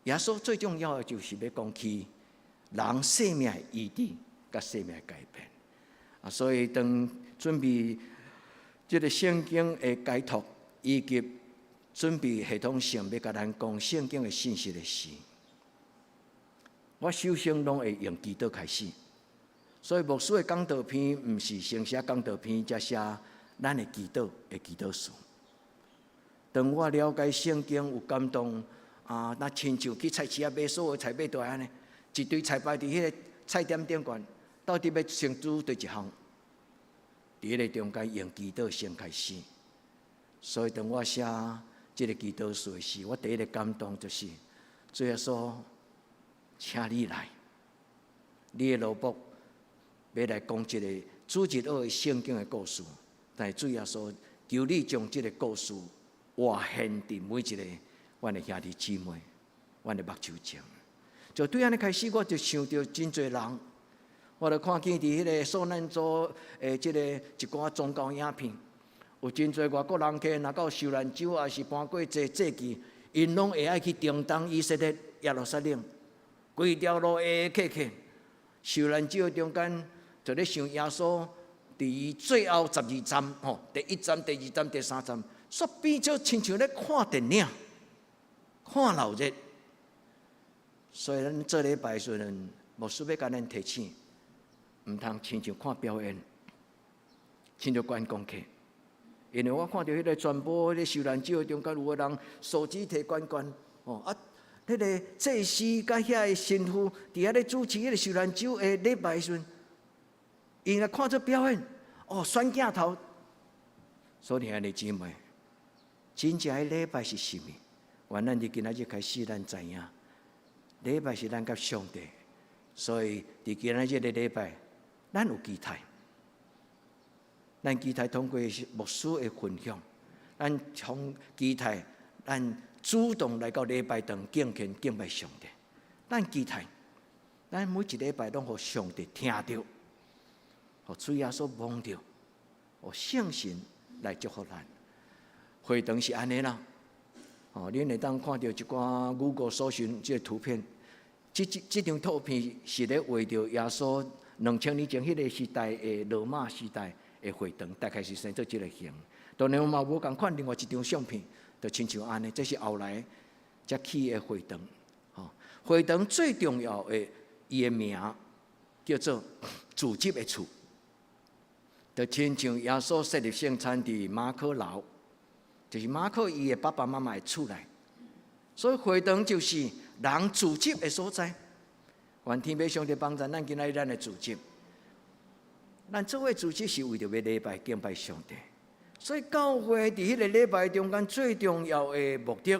耶穌最重要的就是欲講起人生命的醫治佮生命的改變。啊，所以當準備這个聖經的解讀，以及準備系統性欲共咱講聖經的信息的時，我首先攏會用祈禱開始。所以牧師的講道篇毋是先寫講道篇，才寫咱的祈禱的祈禱詞。當我了解聖經有感動啊，若親像去菜市仔買所有菜買倒來按呢，一堆菜擺佇彼个菜店頂懸，到底欲先煮佗一項？佇彼个中間用祈禱先開始。所以當我寫這个祈禱詞的時，我第一个感動就是，主耶穌，請你來，你的奴僕欲來講這个主日學的聖經的故事，但是主耶穌，求你將這个故事活現佇每一個阮的兄弟姊妹，阮的目睭前。就對按呢開始，我就想著真濟人，我就看見佇彼个受難組的這个一寡宗教影片，有真濟外國人客，若到受難週，抑是盤粿節節期，𪜶攏會愛去中東以色列耶路撒冷，規條路會客客。受難週中間就咧想耶穌佇伊最後十二站，吼，第一站、第二站、第三站，煞變做親像咧看電影、看鬧熱。所以咱做禮拜時陣，牧師欲共咱提醒，毋通親像看表演，親像觀光客。因為我看著彼个傳播，彼个受難週中間有个人手機提懸懸，吼啊，彼个祭司佮遐个神父佇遐咧主持彼个受難週的禮拜時陣，𪜶來看做表演，哦，選鏡頭。所以兄弟姊妹，真正的禮拜是啥物？原來佇今仔日開始，咱知影，禮拜是咱佮上帝，所以佇今仔日的禮拜，咱有期待。咱期待通過牧師的分享，咱從期待，咱主動來到禮拜堂敬虔敬拜上帝。咱期待，咱每一禮拜攏予上帝聽著，予主耶穌摸著，予聖神來祝福咱。會堂是按呢啦，哦，恁會當看著一寡 Google 搜尋這個圖片，這張圖片是咧畫著耶穌2000年前彼个時代的羅馬時代。的會堂，大概是生做這个形。當然嘛無仝款，另外一張相片就親像按呢，這是後來才起的會堂。吼，會堂最重要的伊的名叫做聚集的厝，就親像耶穌設立聖餐佇馬可樓，就是馬可伊的爸爸媽媽的厝內。所以會堂就是人聚集的所在。願天父上帝幫助咱今仔日咱的聚集，咱做伙聚集是為著欲禮拜敬拜上帝。所以教會佇彼个禮拜中間最重要的目的，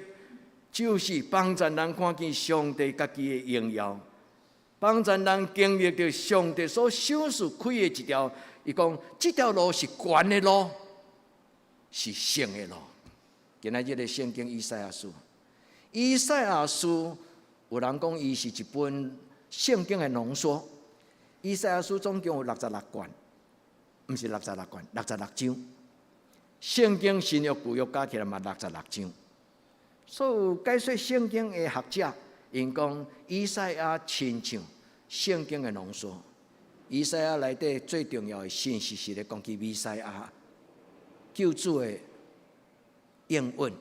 就是幫助人看見上帝家己的榮耀，幫助人經歷著上帝所賞賜開的一條，伊講這條路是懸的路，是聖的路。今仔日的聖經以賽亞書，以賽亞書有人講伊是一本聖經的濃縮。以賽亞書總共有六十六卷，毋是六十六卷，六十六章。聖經新約舊約加起來嘛六十六章。所有解說聖經的學者，𪜶講以賽亞親像聖經的濃縮。以賽亞內底最重要的信息是咧講起彌賽亞救主的應允，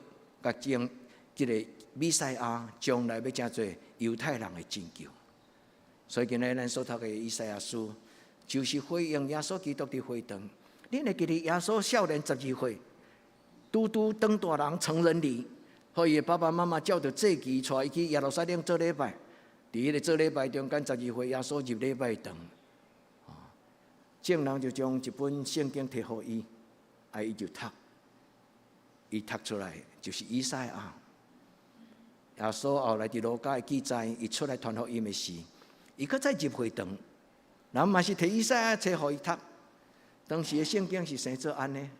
佮將這個彌賽亞將來欲成做猶太人的拯救。所以今日咱所讀的以賽亞書，就是回應耶穌基督佇會堂。恁會記得耶穌少年12歲，拄拄當大人成人禮，予伊的爸爸媽媽照著祭期帶伊去耶路撒冷做禮拜。佇彼个做禮拜中間，十二歲耶穌入禮拜堂，眾人就將一本聖經提予伊，啊，伊就讀，伊讀出來就是以賽亞。耶穌後來佇路加的記載，伊出來傳福音的時，伊閣再入會堂，人嘛是提以賽亞冊予伊讀。當時的聖經是生做按呢，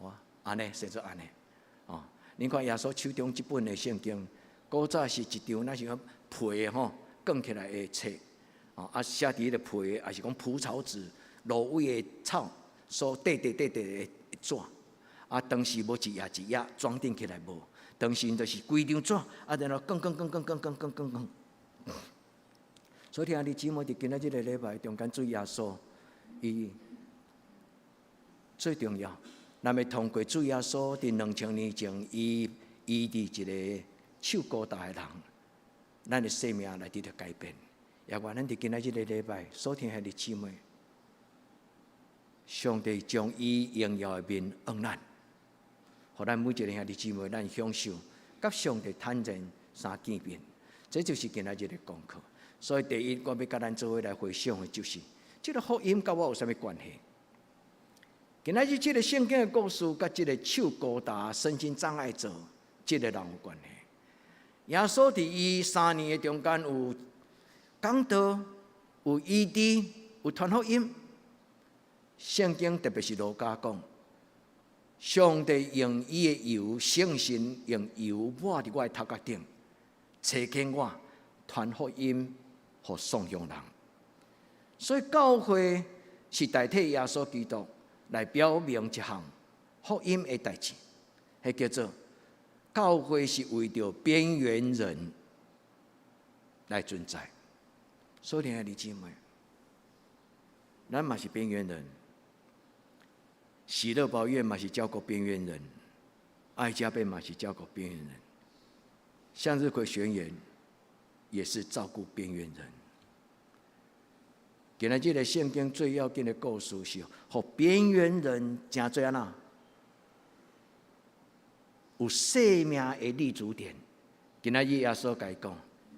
哇，按呢生做按呢，哦，恁看耶穌手中這本的聖經，古早是一張若像皮的吼，捲起來的冊，哦，啊寫佇彼个皮，抑是講蒲草紙、蘆葦的草所塊塊塊塊的紙，啊，當時無一頁一頁裝訂起來無，當時就是規張紙，啊，然後捲捲捲捲捲捲捲捲捲。所以兄弟姊妹佇今仔這个禮拜中間，主耶穌伊最重要，咱欲通過主耶穌佇2000年前，伊醫治一个手孤焦的人，咱的生命來得著改變。也願咱佇今仔這个禮拜所聽兄弟姊妹，上帝將伊榮耀的面向咱，予咱每一个兄弟姊妹，咱享受佮上帝坦然相見面。這就是今仔日的功課。所以第一，我欲佮咱做伙來回想的就是，這个福音佮我有啥物關係？今仔日這个聖經的故事，佮這个手孤焦、身心障礙者這个人有關係。耶穌佇伊3年的中間有講道、有醫治、有傳福音。聖經特別是路加講，上帝用伊的油，聖神用油抹佇我的頭殼頂，差遣我傳福音予喪鄉人。所以教會是代替耶穌基督來表明一項福音的代誌，彼叫做教會是為著邊緣人來存在。所以，兄弟姊妹，咱嘛是邊緣人，喜樂寶院嘛是照顧邊緣人，愛家貝嘛是照顧邊緣人，向日葵學園也是照顧邊緣人。今仔這个聖經最要緊的故事是，予邊緣人成做按怎？有生命的立足點。今仔日耶穌共伊講，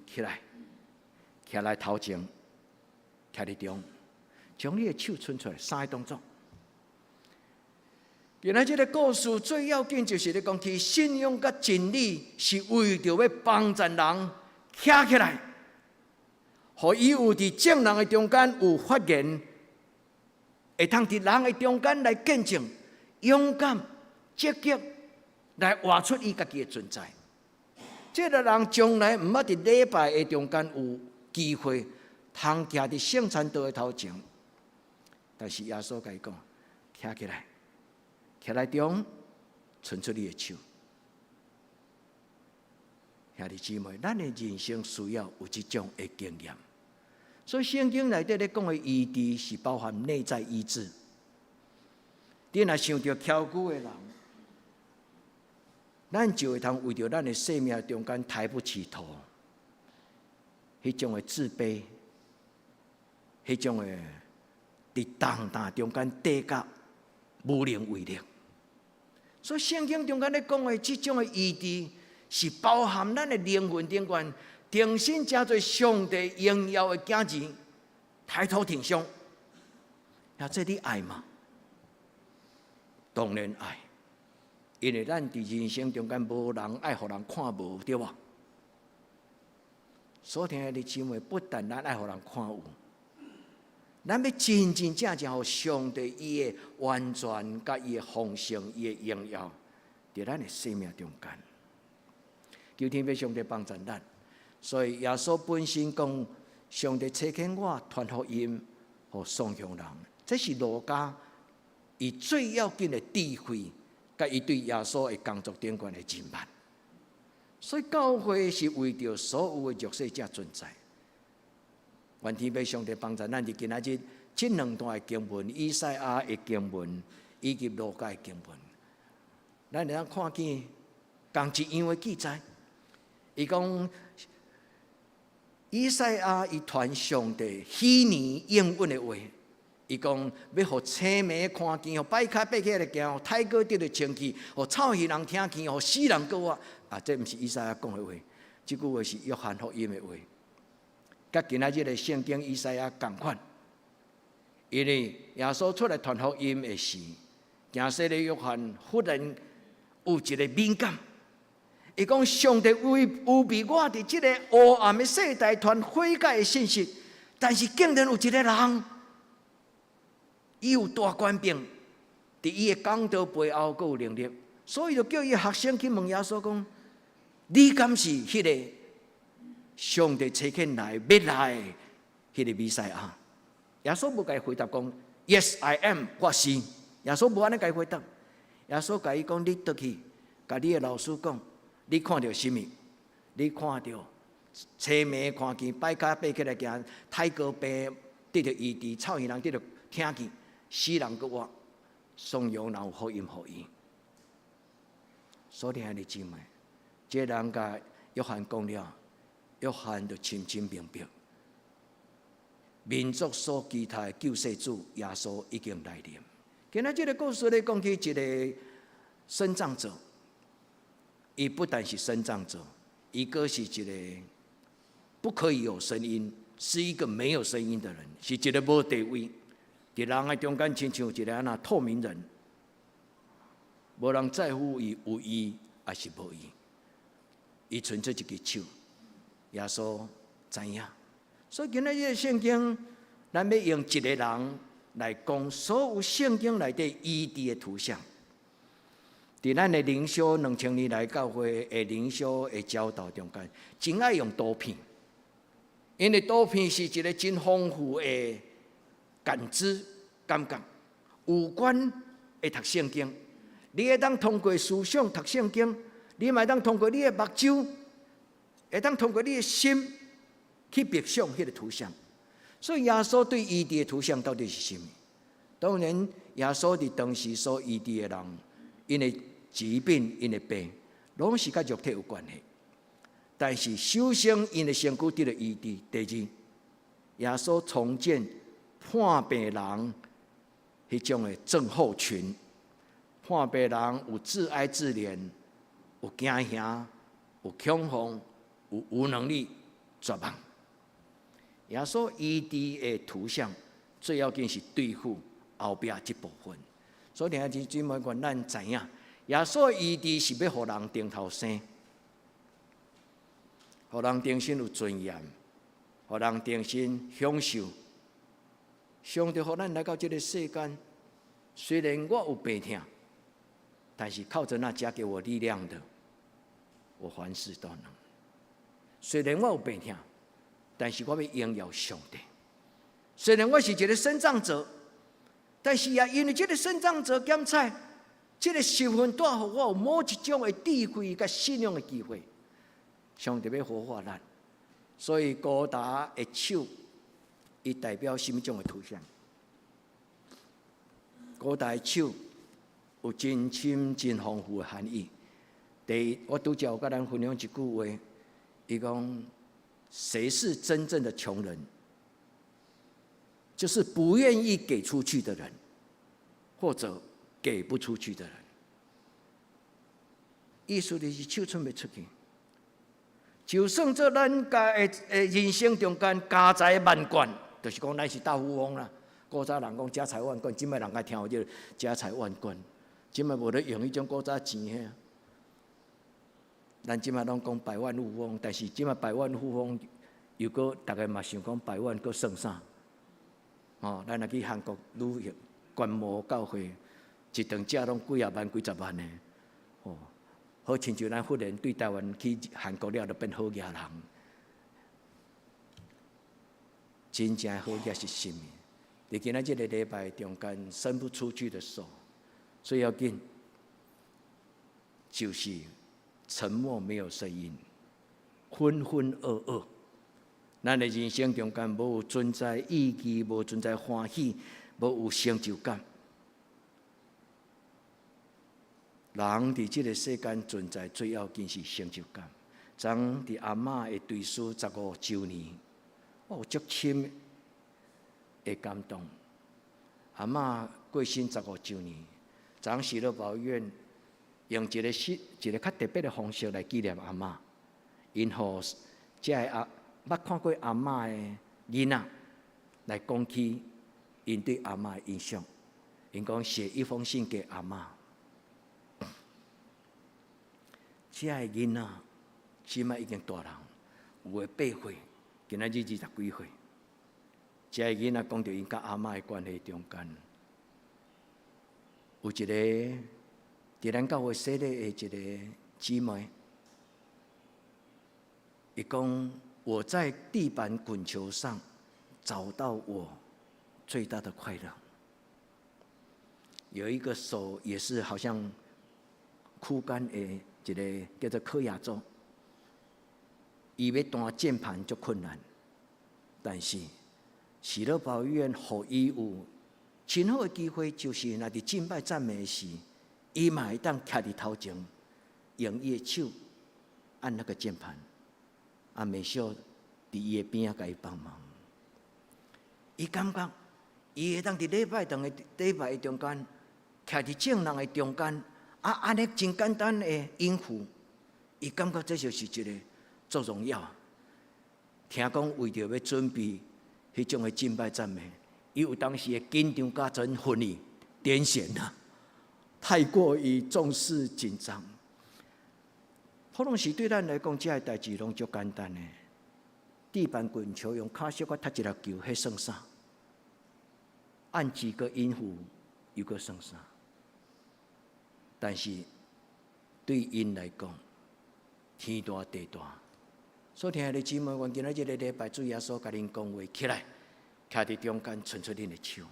起來，徛來頭前，徛佇中，將你的手伸出來，三個動作。今仔這个故事最要緊就是咧講起信仰佮真理是為著欲幫助人徛起來，予伊有佇眾人的中間有發言，會通佇人的中間來見證，勇敢積極來活出伊家己的存在。這个人將來毋捌佇禮拜的中間有機會通徛佇聖餐桌的頭前，但是耶穌共伊講，徛起來，徛來中，伸出你的手。兄弟姊妹，咱的人生需要有這種的經驗。所以聖經內底咧講的醫治是包含內在醫治。你若想著蹺久的人，咱就會通為著咱的生命中間抬不起頭，彼種的自卑，彼種的佇重擔中間跌甲無能為力。所以聖經中間咧講的這種的醫治，是包含咱的靈魂頂懸，重新成做上帝榮耀的囝兒，抬頭挺胸。啊，這你愛嗎？當然愛，因為咱佇人生中間無人愛予人看無，對無？所聽的姊妹，不但咱愛予人看有，咱欲真真正正予上帝伊的完全、佮伊的豐盛、伊的榮耀，佇咱的生命中間。求天父上帝幫助咱。所以耶穌本身講，上帝差遣我傳福音予喪窮人，這是路加伊最要緊的智慧，佮伊對耶穌的工作頂懸的認捌。所以教會是為著所有的弱勢者存在。願天父上帝幫助咱，佇今仔日這兩段的經文，以賽亞的經文以及路加的經文，咱會當看見仝一樣的記載。伊講以賽亞伊傳上帝許年應允的話，伊講欲予青盲看見，予跛跤爬起來行，予太瘧得著清氣，予臭耳人聽見，予死人閣活。啊，這毋是以賽亞講的話，這句話是約翰福音的話。佮今仔日的聖經以賽亞仝款，因為耶穌出來傳福音的時，行洗禮約翰忽然有一個敏感，伊講上帝為預備我佇這個黑暗的世代傳悔改的信息，但是竟然有一個人，伊有大權柄，佇伊的講道背後閣有能力，所以就叫伊學生去問耶穌講：你敢是彼個上帝差遣來欲來的彼個彌賽亞？耶穌無共伊回答講：Yes, I am，我是。耶穌無按呢共伊回答。耶穌共伊講：你轉去，共你的老師講，你看著啥物？你看著青盲看見，跛跤爬起來行，太瘧病得著醫治，臭耳人得著聽見，死人閣活，喪窮人有福音予伊。所以兄弟姊妹，這個人共約翰講了，約翰就深深明白，民族所期待的救世主耶穌已經來臨。今仔這個故事咧講起一個身障者，伊不但是身障者，伊閣是一個不可以有聲音，是一個沒有聲音的人，是一個無地位，佇人的中間親像一個按怎透明人，無人在乎伊有伊抑是無伊，伊伸出一支手，耶穌知影。所以今仔日的聖經，咱欲用一個人來講所有聖經內底醫治的圖像。佇咱的靈修2000年來教會的靈修的教導中間，真愛用圖片，因為圖片是一個真豐富的感知感覺，有關會讀聖經，你會當通過思想讀聖經，你嘛會當通過你的目睭，會當通過你的心去默想彼個圖像。所以耶穌對醫治的圖像到底是啥物？當然，耶穌佇當時所醫治的人，𪜶的疾病、𪜶的病，攏是佮肉體有關係。但是首先，𪜶的身軀得著醫治。第二，耶穌重建破病人彼種的症候群。破病人有自哀自憐，有驚嚇，有恐慌，有無能力、絕望。耶穌醫治的圖像，最要緊是對付後壁這部分。所以，兄弟姊妹，願咱知影，耶穌醫治是欲予人重頭生，予人重新有尊嚴，予人重新享受。上帝予咱來到這個世間，雖然我有病痛，但是靠著那加給我力量的，我凡事都能。雖然我有病痛，但是我欲榮耀上帝。雖然我是一個身障者，但是也因為這個身障者檢測，這個身份帶予我有某一種的智慧佮信仰的機會。上帝欲活化咱，所以高達的手伊代表啥物種的圖像？古代手有真深、真豐富的含義。第一，我拄才有佮咱分享一句話，伊講：誰是真正的窮人？就是不願意給出去的人，或者給不出去的人。意思就是手伸袂出去。就算做咱家的的人生中間家財萬貫，就是講咱是大富翁啦。古早人講家財萬貫，這擺人愛聽有這個家財萬貫，這擺無咧用彼種古早錢遐。咱這擺攏講百萬富翁，但是這擺百萬富翁又閣逐家嘛想講百萬閣算啥？哦，咱若去韓國旅行觀摩教會，一頓食攏幾仔萬、幾十萬的，哦，好親像咱忽然對台灣去韓國了，就變好額人。真正好額是啥物？佇今仔這個禮拜中間，伸不出去的手，最要緊就是沉默，沒有聲音，渾渾噩噩。咱的人生中間無存在意義，無存在歡喜，無有成就感。人佇這個世間存在最要緊是成就感。昨佇阿嬤的追思15週年，我有足深的感動。阿嬤過身十五週年，昨喜樂保育院用一個新、一個較特別的方式來紀念阿嬤，𪜶予這个阿捌看過阿嬤的囡仔來講起𪜶對阿嬤的印象。𪜶講寫一封信給阿嬤，這个囡仔這擺已經大人，有的八歲，今仔日二十幾歲。這个囡仔講著𪜶佮阿嬤的關係中間，有一個佇咱教會洗禮的一個姊妹，伊講我在地板滾球上找到我最大的快樂。有一個手也是好像枯乾的一個叫做柯亞洲，伊欲彈鍵盤足困難，但是喜樂保育院予伊有真好的機會，就是若佇敬拜讚美時，伊嘛會當徛佇頭前，用伊的手按那個鍵盤，啊，美秀佇伊的邊仔共伊幫忙。伊感覺伊會當佇禮拜堂的禮拜的中間，徛佇眾人的中間，啊，按呢真簡單的音符，伊感覺這就是一個足榮耀。聽講為著欲準備彼種的敬拜讚美，伊有當時會緊張甲真昏去癲癇啊，太過於重視緊張。可能是對咱來講，這个代誌攏足簡單的。地板滾球用跤小可踢一粒球，彼算啥？按幾個音符又閣算啥？但是對𪜶來講，天大地大。所以兄弟姊妹，願今仔這個禮拜主耶穌共恁講話起來，徛佇中間，伸出恁的手。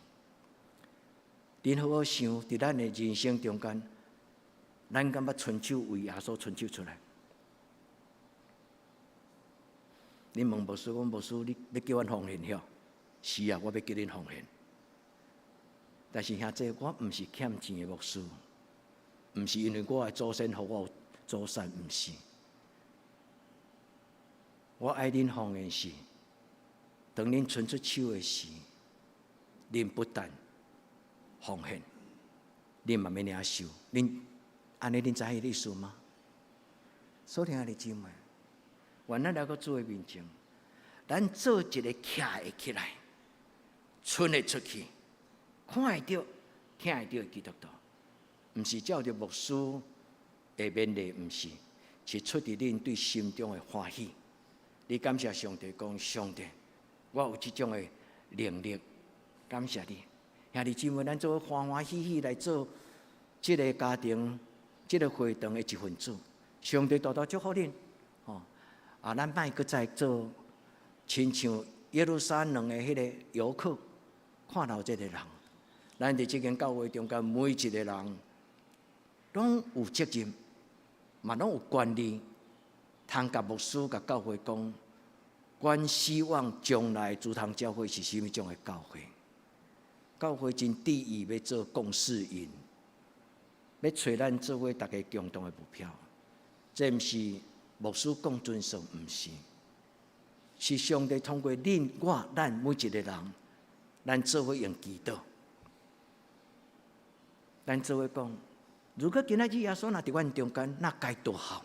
恁好好想，佇咱的人生中間，咱敢捌伸手為耶穌伸手出來？恁問牧師講，牧師，你欲叫阮奉獻許？是啊，我欲叫恁奉獻。但是兄弟，我毋是欠錢的牧師，毋是因為我的祖先予我有祖產，毋是。我愛恁奉獻是，當恁伸出手的時，恁不但奉獻，恁嘛欲領受。恁按呢，恁知彼個意思嗎？所以兄弟姊妹，願咱來到主的面前，咱做一個徛會起來、伸會出去、看會著、聽會著的基督徒，毋是照著牧師的勉勵，毋是，是出佇恁對心中的歡喜。你感謝上帝，講上帝，我有這種的能力，感謝你。兄弟姊妹，咱做伙歡歡喜喜來做這個家庭、這個會堂的一份子。上帝大大祝福恁，吼！啊，咱莫閣再做親像耶路撒冷的彼個遊客，看漏這個人。咱佇這間教會中間，每一個人攏有責任，嘛攏有權利，通共牧師、共教會講，阮希望將來竹塘教會是啥物種的教會？教會真致意欲做共識營，欲揣咱做伙逐家共同的目標。這毋是牧師講準算，毋是，是上帝通過恁我咱每一個人，咱做伙用祈禱，咱做伙講。如果今仔日耶穌若佇阮中間，那該多好！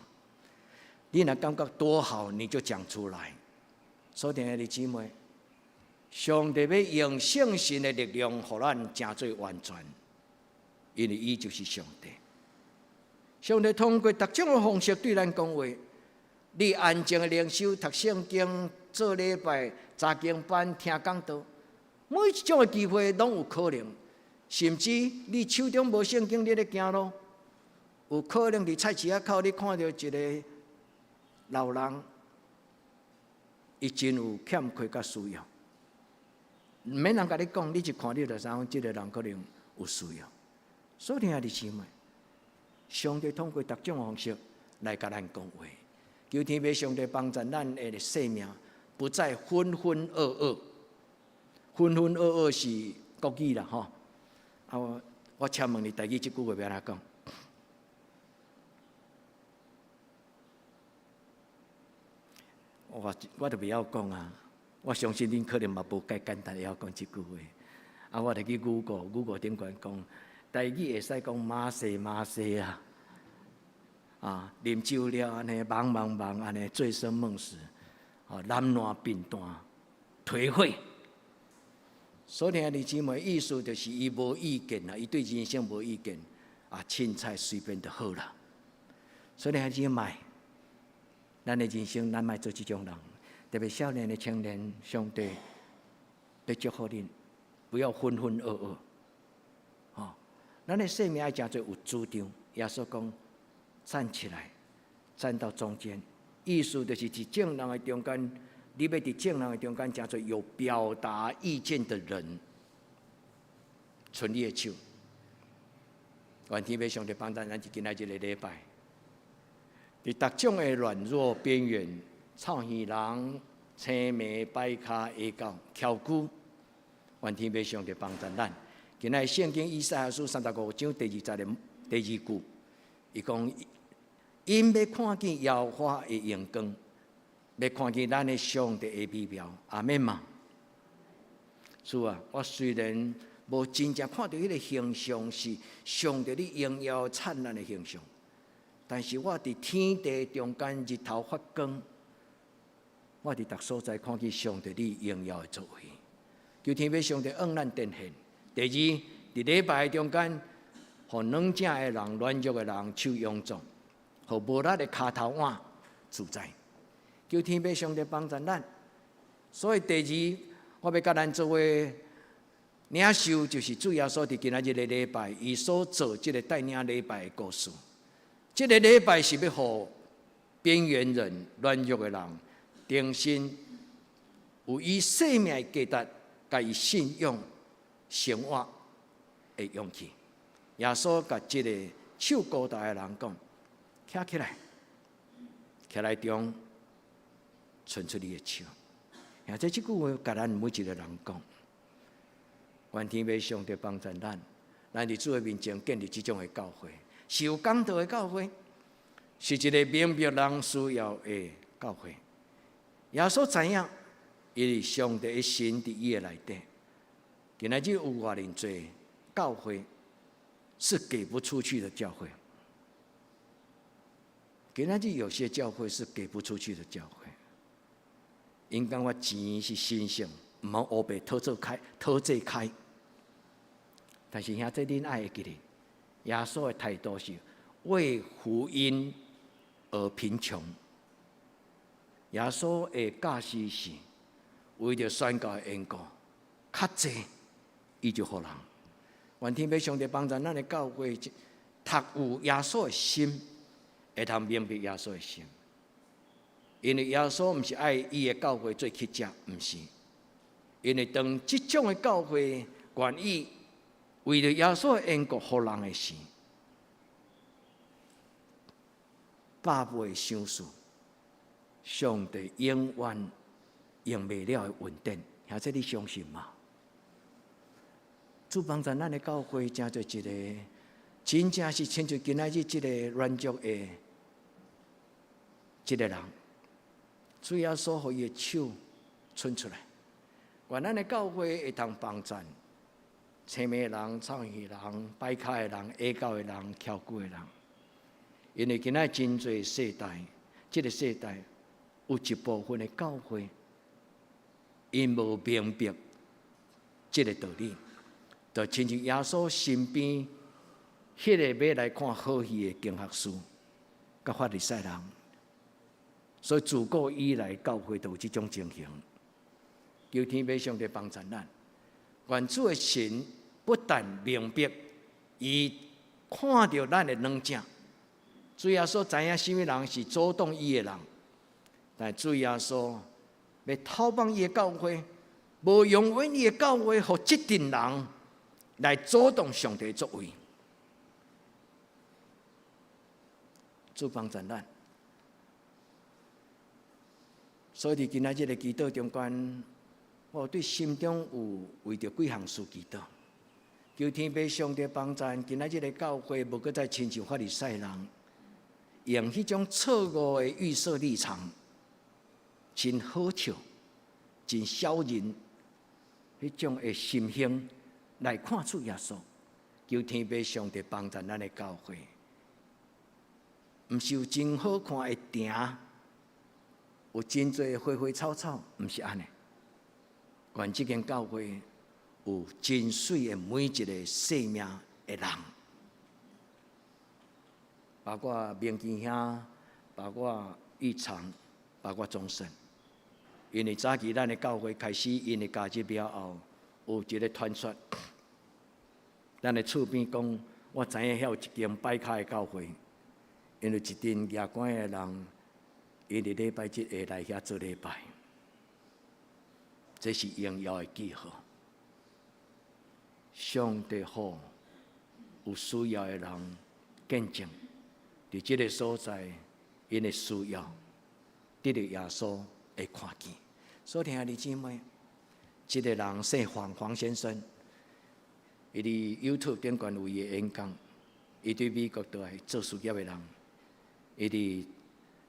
你若感覺多好，你就講出來。所以，兄弟姊妹，上帝欲用聖神的力量，予咱成做完全，因為伊就是上帝。上帝通過各種的方式對咱講話，你安靜的靈修、讀聖經、做禮拜、查經班、聽講道，每一種的機會攏有可能。甚至你手中無聖經，你咧行路，有可能佇菜市仔口，你看著一个老人，伊真有欠缺佮需要，毋免人共你講，你一看你就知影，這个人可能有需要。所以兄弟姊妹，上帝通過各種方式來共咱講話，求天父上帝幫助咱的生命，不再渾渾噩噩。渾渾噩噩是國語啦，吼。啊，我請問你，台語這句話欲按怎講？我我就袂曉講啊！我相信恁可能嘛無介簡單會曉講這句話。啊，我就去 Google，Google 頂懸講，台語會使講馬西馬西啊，啊，啉酒了按呢，茫茫茫按呢，醉生夢死，啊，懶惰貧惰，頹廢。所以兄弟姊妹，意思就是伊無意見啦，伊對人生無意見，啊，凊彩隨便就好啦。所以兄弟姊妹，咱的人生，咱莫做這種人，特別少年的青年，上帝欲祝福恁，不要渾渾噩噩。吼，咱的生命愛誠做有主張。耶穌講，站起來，站到中間，意思就是佇眾人的中間，你欲佇眾人的中間，誠做有表達意見的人，伸你的手。願天父上帝幫助咱，今仔這个禮拜。佇逐種的軟弱邊緣，臭耳人、青眉、擺跤、下狗、翹骨，願天父上帝幫助咱。今仔聖經以賽亞書35章第二節的第二句，伊講：𪜶欲看見耶和華的榮光，欲看見咱的上帝的美妙。阿們嗎？主啊，我雖然無真正看著彼个形象是上帝你榮耀燦爛的形象。但是我佇天地中間日頭發光，我佇逐所在看見上帝你榮耀的作為。求天父上帝向咱展現。第二，佇禮拜中間，予軟正的人、軟弱的人手勇壯，予無力的跤頭腕自在。求天父上帝幫助咱。所以第二，我欲共咱做伙領受，就是主耶穌佇今仔日的禮拜，伊所做這个帶領禮拜的故事。這个禮拜是欲予邊緣人、軟弱的人，重新有伊生命的價值，共伊信仰生活的勇氣。耶穌共這个手孤焦的人講：徛起來，徛來中，伸出你的手。或者這句話，共咱每一个人講。願天父上帝幫助咱，咱佇主的面前建立這種的教會。是有講道的教會，是一个明白人需要的教會。耶穌知影，因為上帝的心佇伊的內底。今仔日有偌爾濟教會是給不出去的教會。今仔日有些教會是給不出去的教會。𪜶感覺錢是神聖，毋好烏白討做開，討債開。但是兄弟，恁愛會記得。耶穌的態度是為福音而貧窮。耶穌的教示是為著宣教的緣故，較濟伊就予人。願天父上帝幫助咱的教會，讀有耶穌的心，會通明白耶穌的心。因為耶穌毋是愛伊的教會做乞食，毋是。因為當這種的教會願意為著耶穌的緣故，予人的時，百倍賞賜，上帝永遠用袂了的恩典，兄弟你相信嗎？主幫助咱的教會，成做一個真正是親像今仔日這个軟弱的這个人，主耶穌予伊的手伸出來，願咱的教會會當幫贊青眉人、草耳人、擺跤的人、矮狗的人、翹骨的人，因為今仔真濟世代，這个世代有一部分的教會，𪜶無明白這个道理，就親像耶穌身邊彼个欲來看好戲的經學師，佮法利賽人，所以自古以來教會都有這種情形。求天父上帝幫助咱，願主的神不但明白，伊看著咱的軟弱，主耶穌知影啥物人是阻擋伊的人，但主耶穌欲透放伊的教會，無容允伊的教會，予這陣人來阻擋上帝作為。主幫助咱，所以佇今仔日的祈禱中間，我對心中有為著幾項事祈禱，求天父上帝幫助今仔日的教會，無閣再親像法利賽人，用彼種錯誤的預設立場，真好笑、真小人彼種的心胸來看主耶穌。求天父上帝幫助咱的教會，毋是有真好看的埕，有真濟花花草草，毋是按呢。願這間教會有真媠的每一个生命的人，包括明基兄，包括玉長，包括鍾勝。因為早期咱的教會開始，𪜶的加入了後，有一个傳說，咱的厝邊講，我知影遐有一間擺跤的教會，因為一陣額官的人，𪜶佇禮拜日會來遐做禮拜。這是榮耀的記號。上帝好，有需要的人見證，佇這个所在，𪜶的需要得著耶穌的看見。所以，兄弟姊妹，這个人姓黃，黃先生，伊佇 YouTube 頂懸有伊的演講，伊對美國倒來做事業的人，伊佇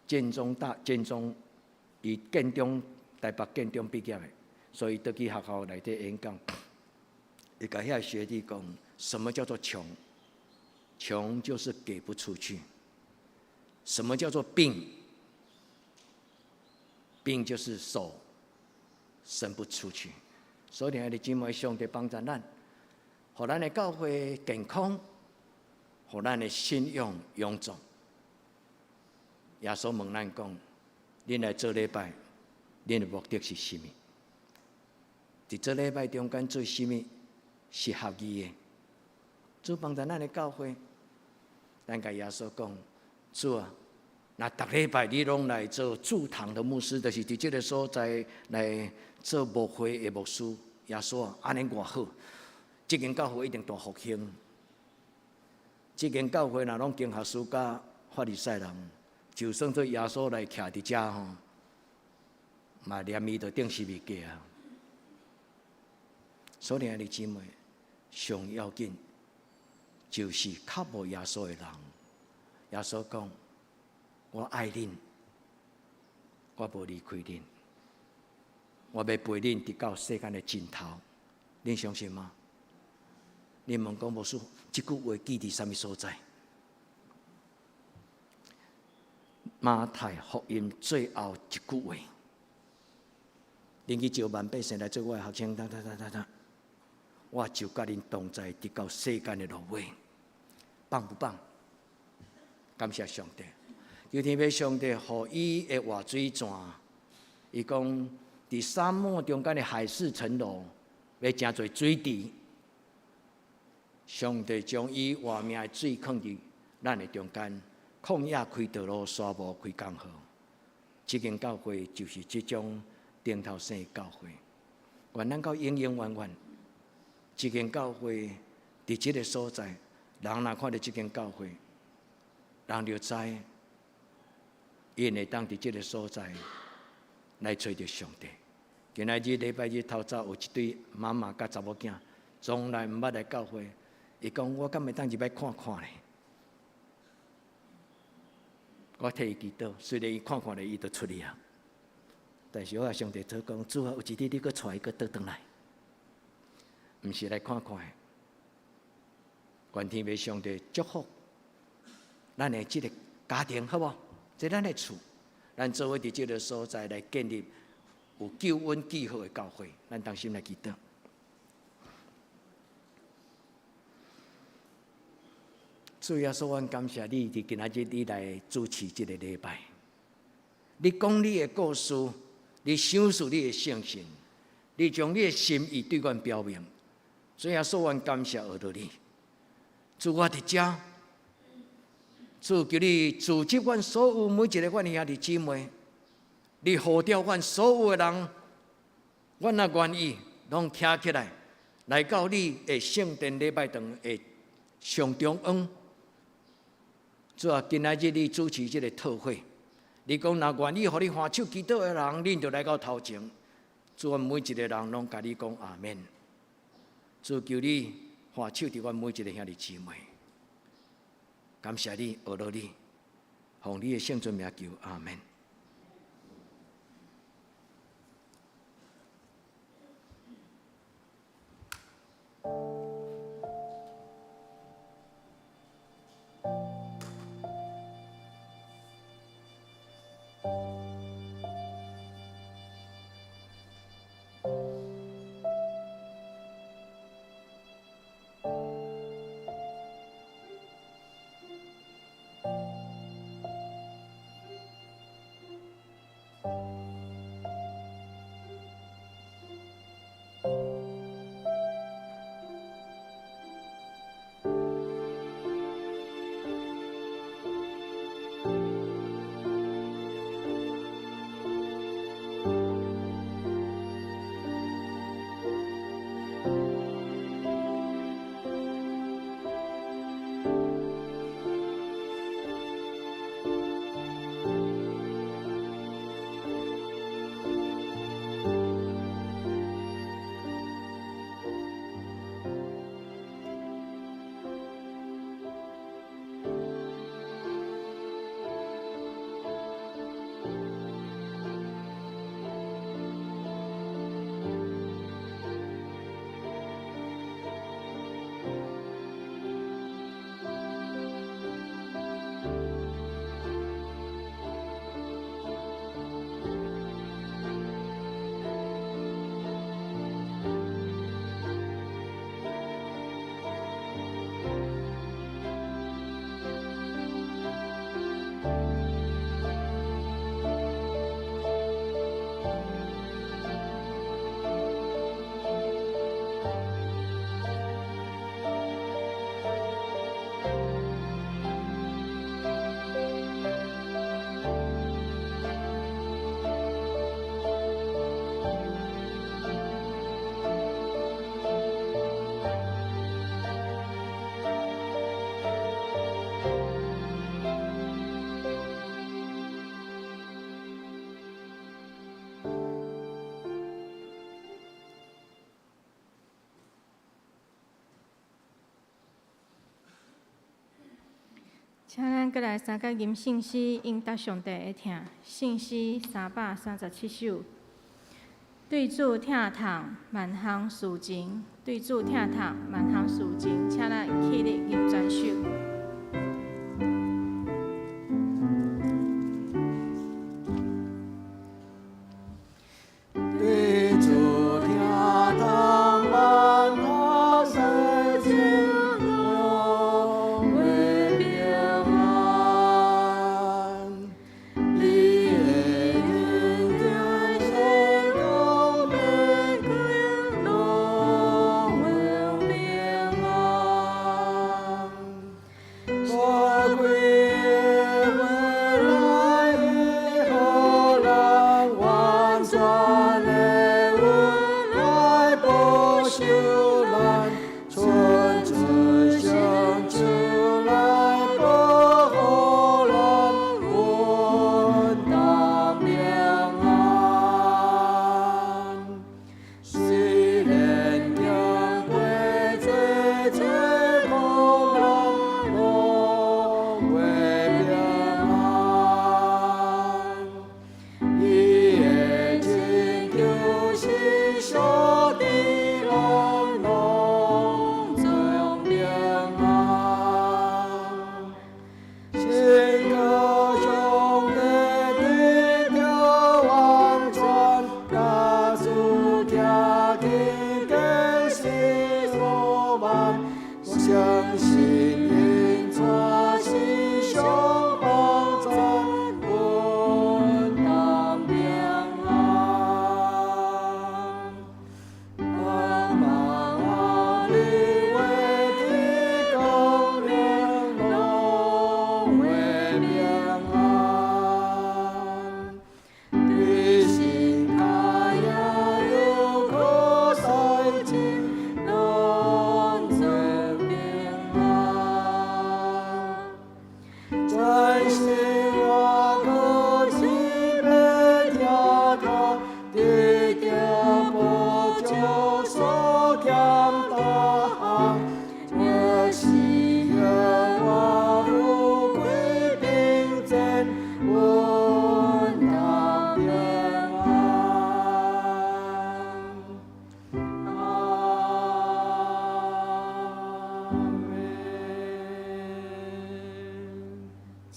建中大建中，伊建中台北建中畢業的。所以，倒去學校內底演講，伊共遐學弟講：什麼叫做窮？窮就是給不出去。什麼叫做病？病就是手伸不出去。所以，兄弟姊妹，上帝幫助咱，予咱的教會健康，予咱的信仰勇壯。耶穌問咱講：恁來做禮拜，恁的目的是啥物？佇做禮拜中間做啥物是合意的？主幫助咱的教會，咱共耶穌講：主啊，若逐禮拜你攏來做駐堂的牧師，就是佇這个所在來做牧會的牧師。耶穌啊，按呢偌好，這間教會一定大復興。這間教會若攏經學師佮法利賽人，就算做耶穌來徛佇遮吼，嘛連伊都釘十字架啊！所以，兄弟姊妹，上要緊就是較無耶穌的人。耶穌講：我愛恁，我無離開恁，我欲陪恁直到世間的盡頭。恁相信嗎？恁問講牧師，這句話記佇啥物所在？馬太福音最後一句話。恁去招萬百姓來做我的學生，噠噠噠噠噠，我就佮恁同在，直到世間的落尾，棒不棒？感謝上帝，求天父上帝予伊的活水泉，伊講佇沙漠中間的海市蜃樓，欲成做水池。上帝將伊活命的水囥佇咱的中間，曠野開道路，沙漠開江河。這間教會就是這種頂頭生的教會，願咱到永永遠遠，這間教會佇這个所在，人若看著這間教會，人就知，𪜶會當佇這个所在來揣著上帝。今仔日禮拜日透早有一對媽媽佮查某囝，從來毋捌來教會。伊講，我敢會當入來看看咧？我替伊祈禱，雖然伊看看咧，伊就出去啊。但是我共上帝禱講，主啊，有一日你閣帶伊閣倒轉來，毋是來看看的。願天父上帝祝福咱的這個家庭，好無？這咱的厝，咱做伙佇這个所在來建立有救恩記號的教會，咱同心來祈禱。主耶穌，阮感謝你，佇今仔日你來主持這个禮拜。你講你的故事，你賞賜你的聖神，你將你的心意對阮表明。主耶穌，阮感謝阿羅你。主，我佇遮，主求你組織阮所有每一个阮的兄弟姊妹，你呼召阮所有的人，阮若願意，攏徛起來，來到你的聖殿禮拜堂的上中央。主啊，今仔日你主持這个特會，你講若願意予你歡手祈禱的人，恁就來到頭前。主啊，每一个人攏共你講阿們。主求你歡手佇阮每一个兄弟姊妹，感謝你，阿羅你，奉你的聖尊名求，阿們。
請咱閣來三擺吟聖詩，應答上帝的疼。聖詩337首。對主疼痛，萬項事情；對主疼痛，萬項事情。請咱起立吟全首。
對主疼痛，萬項事情，攏會平安。你的恩典世講欲過，攏會平安。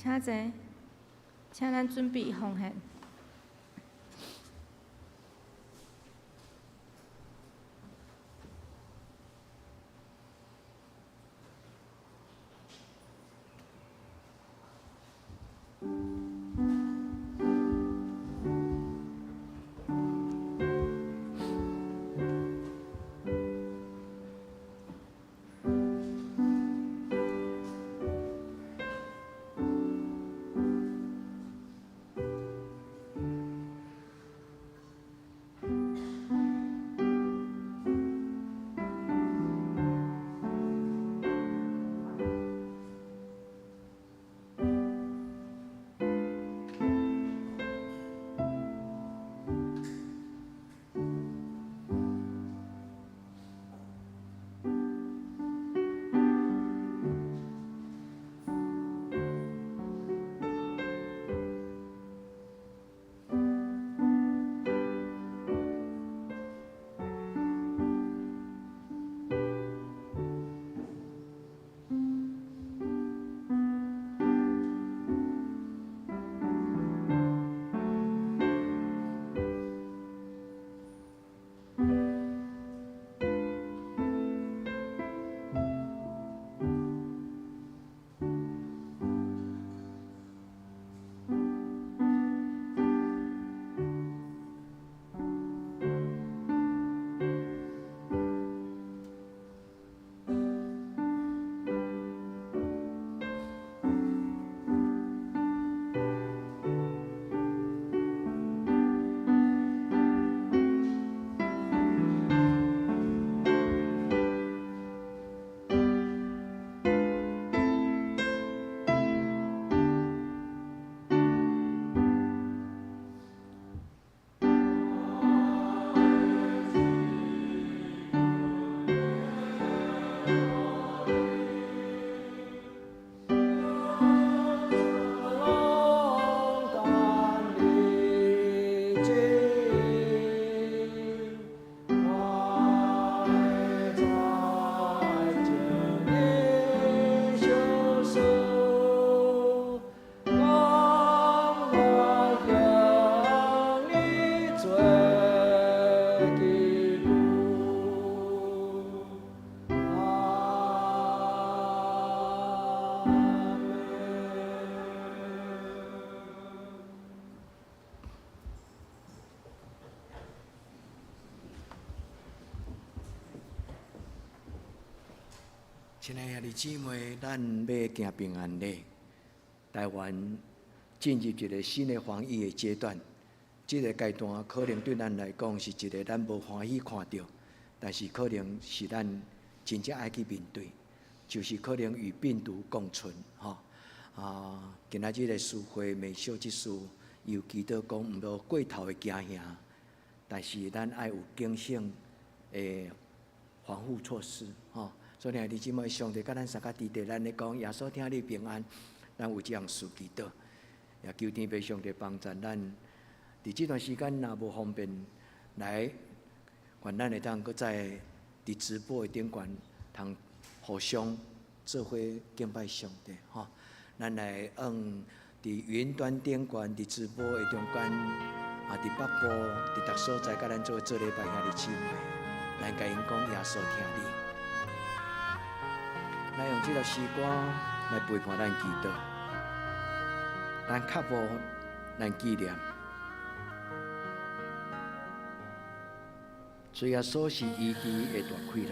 請坐，請咱準備奉獻。
親愛兄弟姊妹，咱欲行平安禮。台灣進入一個新的防疫的階段，這個階段可能對咱來講是一個咱無歡喜看著，但是可能是咱真正愛去面對，就是可能與病毒共存，吼。啊，今仔日的司會美秀執事有祈禱講，毋落過頭的驚嚇，但是咱愛有警醒的防護措施，吼。所以兄弟姊妹，上帝佮咱相佮佇佇咱咧講，耶穌疼你平安，咱有這項事祈禱，也求天父上帝幫助咱。佇這段時間若無方便來，願咱會當閣再佇直播的頂懸，通互相做伙敬拜上帝，吼。咱來按佇雲端頂懸，佇直播的中間，啊，佇北部，佇逐所在，佮咱做做禮拜兄弟姊妹，咱共𪜶講耶穌疼你。來用這首詩歌來陪伴咱祈禱，咱腳步，咱紀念。主耶穌是醫治的大氣力。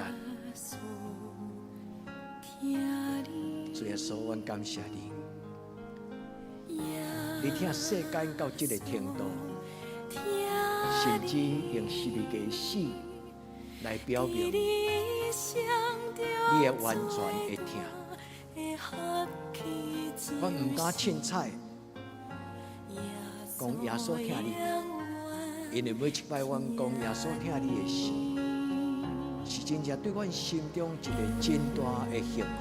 主耶穌，阮感謝你，你疼世間到這個程度，甚至用十字架死來表明你的完全的疼。我毋敢凊彩講耶穌疼你，因為每一擺阮講耶穌疼你的時，是真正對阮心中一個真大的幸福，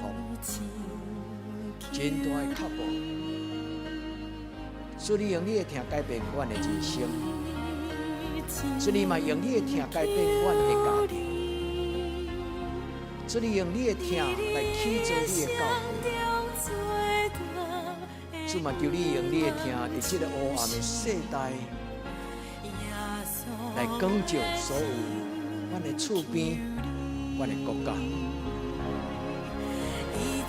真大的腳步。主你用你的疼改變阮的人生，主你嘛用你的疼改變阮的家庭，主你用你的疼來起造你的教會，主主嘛求你用你的疼，佇這个黑暗的世代，來光照所有阮的厝邊、阮的國家，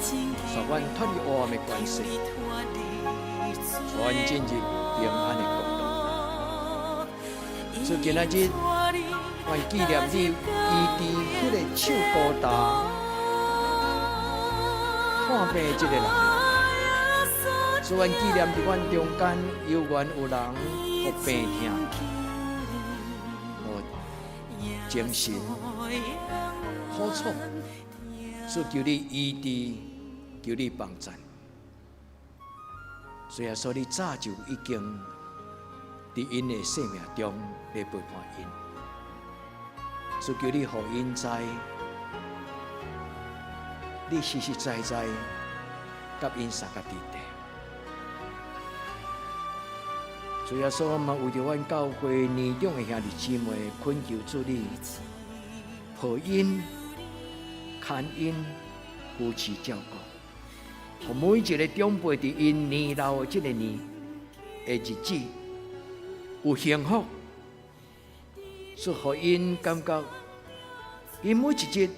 使阮脫離黑暗的權勢，帶阮進入平安的國度。主今仔日，阮紀念你醫治彼个手孤焦看病的這个人。主，阮紀念佇阮中間，猶原有人予病痛、予精神苦楚，主求你醫治，求你幫贊。主耶穌，你早就已經佇𪜶的生命中來陪伴𪜶。主求你予𪜶知，你實實在在佮𪜶相佮佇咧。主耶穌，嘛為著阮教會年長的兄弟姊妹，懇求主你抱𪜶、牽𪜶、扶持照顧，予每一个長輩佇𪜶年老的這个年的日子有幸福，是予𪜶感覺𪜶每一日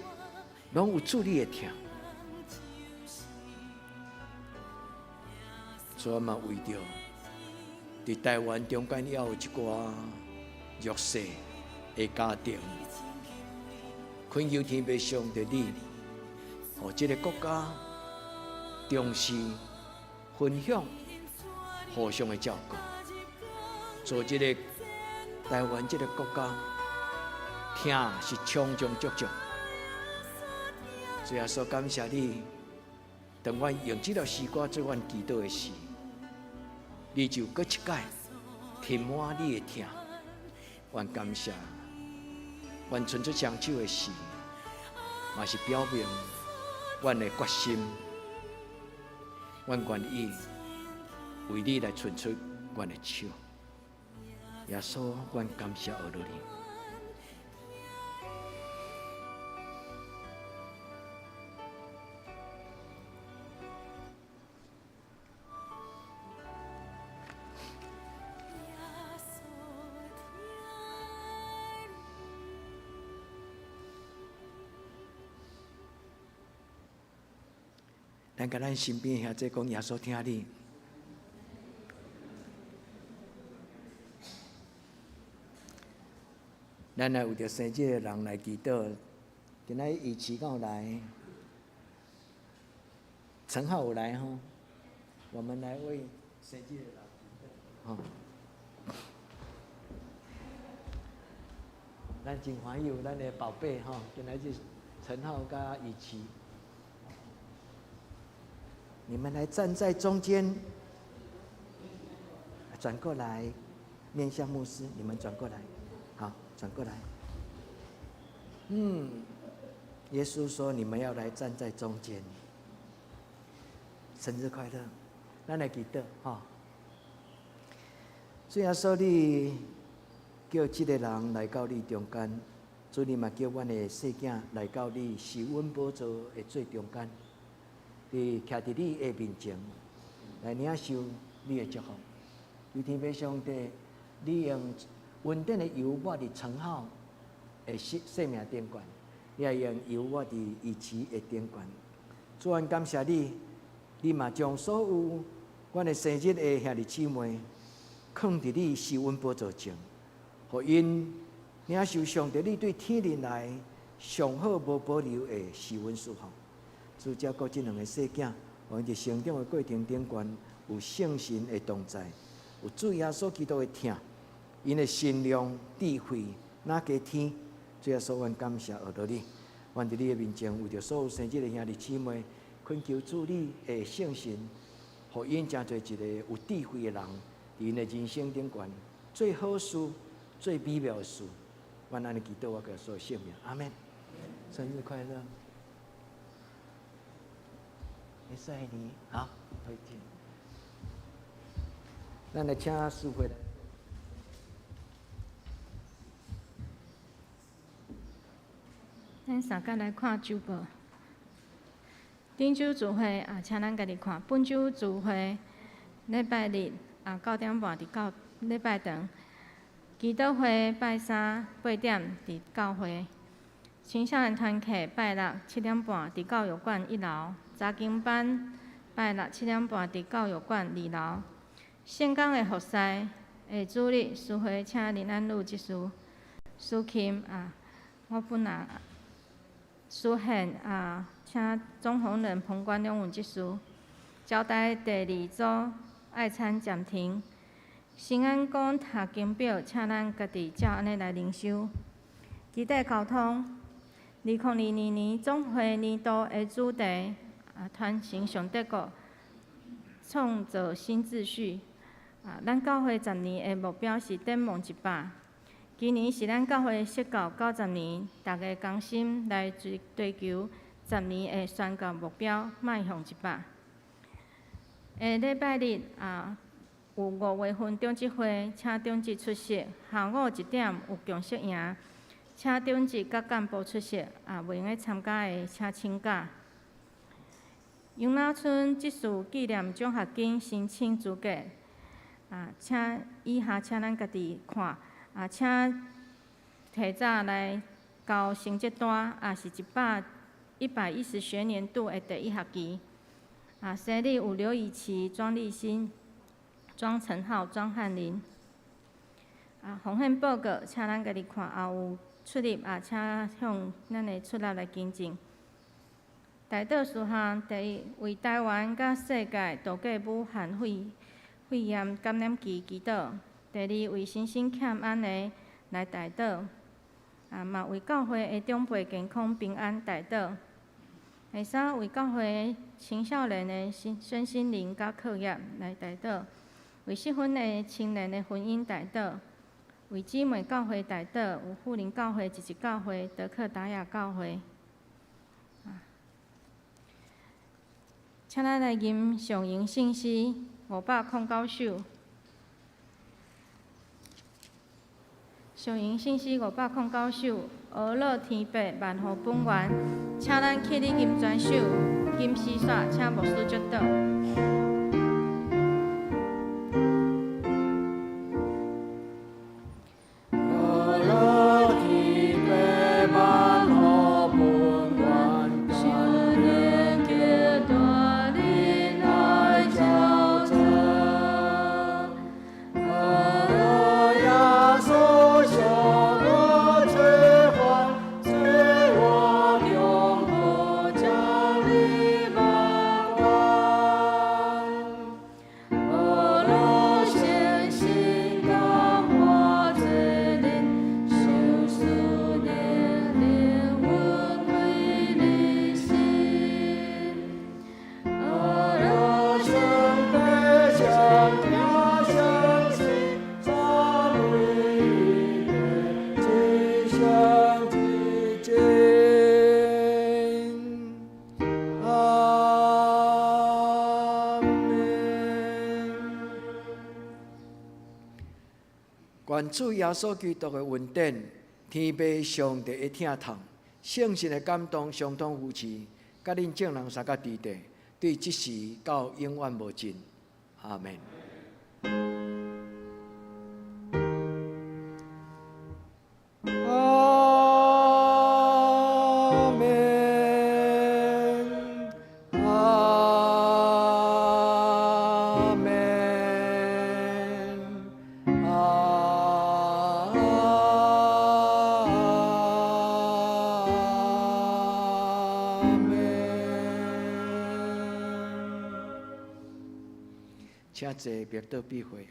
攏有主你的疼。主嘛為著佇台灣中間也有一寡弱勢的家庭，懇求天父上帝你，予這个國家重視分享、互相的照顧，做這个台灣這个國家，疼是充充足足。主耶穌感謝你，當阮用這條詩歌做阮祈禱的時，你就閣一擺填滿你的疼。阮感謝，阮伸出雙手的時，嘛是表明阮的決心，阮願意為你來伸出阮的手。耶穌，阮感謝阿羅你。咱共咱身邊兄弟講，耶穌疼你。咱來為著生日的人來祈禱。今仔日怡慈敢有來？陳浩有來吼？我們來為生日的人祈禱。吼！咱真歡喜有咱的寶貝吼，今仔日陳浩佮怡慈。你們來站在中間，轉過來，面向牧師。你們轉過來，好，轉過來。耶穌說：“你們要來站在中間。”生日快樂！咱來祈禱哈。主耶穌，你叫這个人來到你中間，主你嘛叫阮的細囝來到你施恩寶座的最中間。佇徛佇你的面前，來領受你的祝福。求天父上帝，你用恩典的油抹佇陳浩的生命頂懸，你也用油抹佇怡慈的頂懸。主，阮感謝你，你嘛將所有阮的生日的兄弟姊妹，囥佇你施恩寶座前，予𪜶領受上帝你對天靈來上好無保留的施恩祝福。主照顧這兩个細囝，予𪜶佇成長的過程頂懸有聖神的同在，有主耶穌基督的疼，𪜶的身量智慧若加添。主耶穌，阮感謝阿羅你，阮佇你的面前為著所有生日的兄弟姊妹，懇求主你的聖神，予𪜶成做一个有智慧的人，佇𪜶的人生頂懸做好事、做美妙的事。阮按呢祈禱，我耶穌的聖名，阿們。生日快樂！耶穌愛你，好，回見。咱來請師會來。
咱三甲來看週報。頂週聚會啊，請咱家己看。本週聚會禮拜日啊9點半佇教禮拜堂。祈禱會拜三8點佇教會。青少年團契拜六7點半佇教育館一樓。查經班拜六7點半佇教育館二樓。聖工的服侍的主日司會請林安祿執事。司琴啊，我本人司獻啊，請鍾宏仁、彭關兩位執事。招待第二組愛餐暫停。新安宮讀經表，請咱家己照按呢來靈修。基地溝通，2022年總會年度的主題啊，傳承上帝國，創造新秩序。啊，咱教會十年的目標是展望100。今年是咱教會設教90年，大家同心來追求十年的宣告目標，邁向100。下禮拜日啊，有5月份長執會，請長執出席。下午1點有共識營，請長執佮幹部出席。啊，袂用得參加的，請請假。楊老村執事紀念獎學金申請資格，啊，請以下請咱家己看，啊，請提早來交成績單，也是110學年度的第一學期。啊，生日有劉以琪、莊立新、莊成浩、莊翰林。啊，奉獻報告，請咱家己看，也有出入啊，請向咱的出納來更正。代禱事項：第一，為台灣佮世界度過武漢肺炎感染期祈禱；第二，為身心欠安的來代禱。啊，嘛為教會的長輩健康平安代禱。第三，為教會青少年的身心靈佮課業來代禱；為適婚的青年的婚姻代禱；為姊妹教會代禱，有富林教會、一一教會、德克達雅教會。請咱來吟上榮聖詩509首。上榮聖詩509首，呵咾天父萬福本源，請咱起立吟全首，吟詩煞，請牧師祝禱。
願主耶穌基督的恩典、天父上帝的疼痛、聖神的感動、相通扶持，佮恁眾人三甲佇地，對這時到永遠無盡。阿們。阿們，阿們，阿們。請坐，默禱閉會。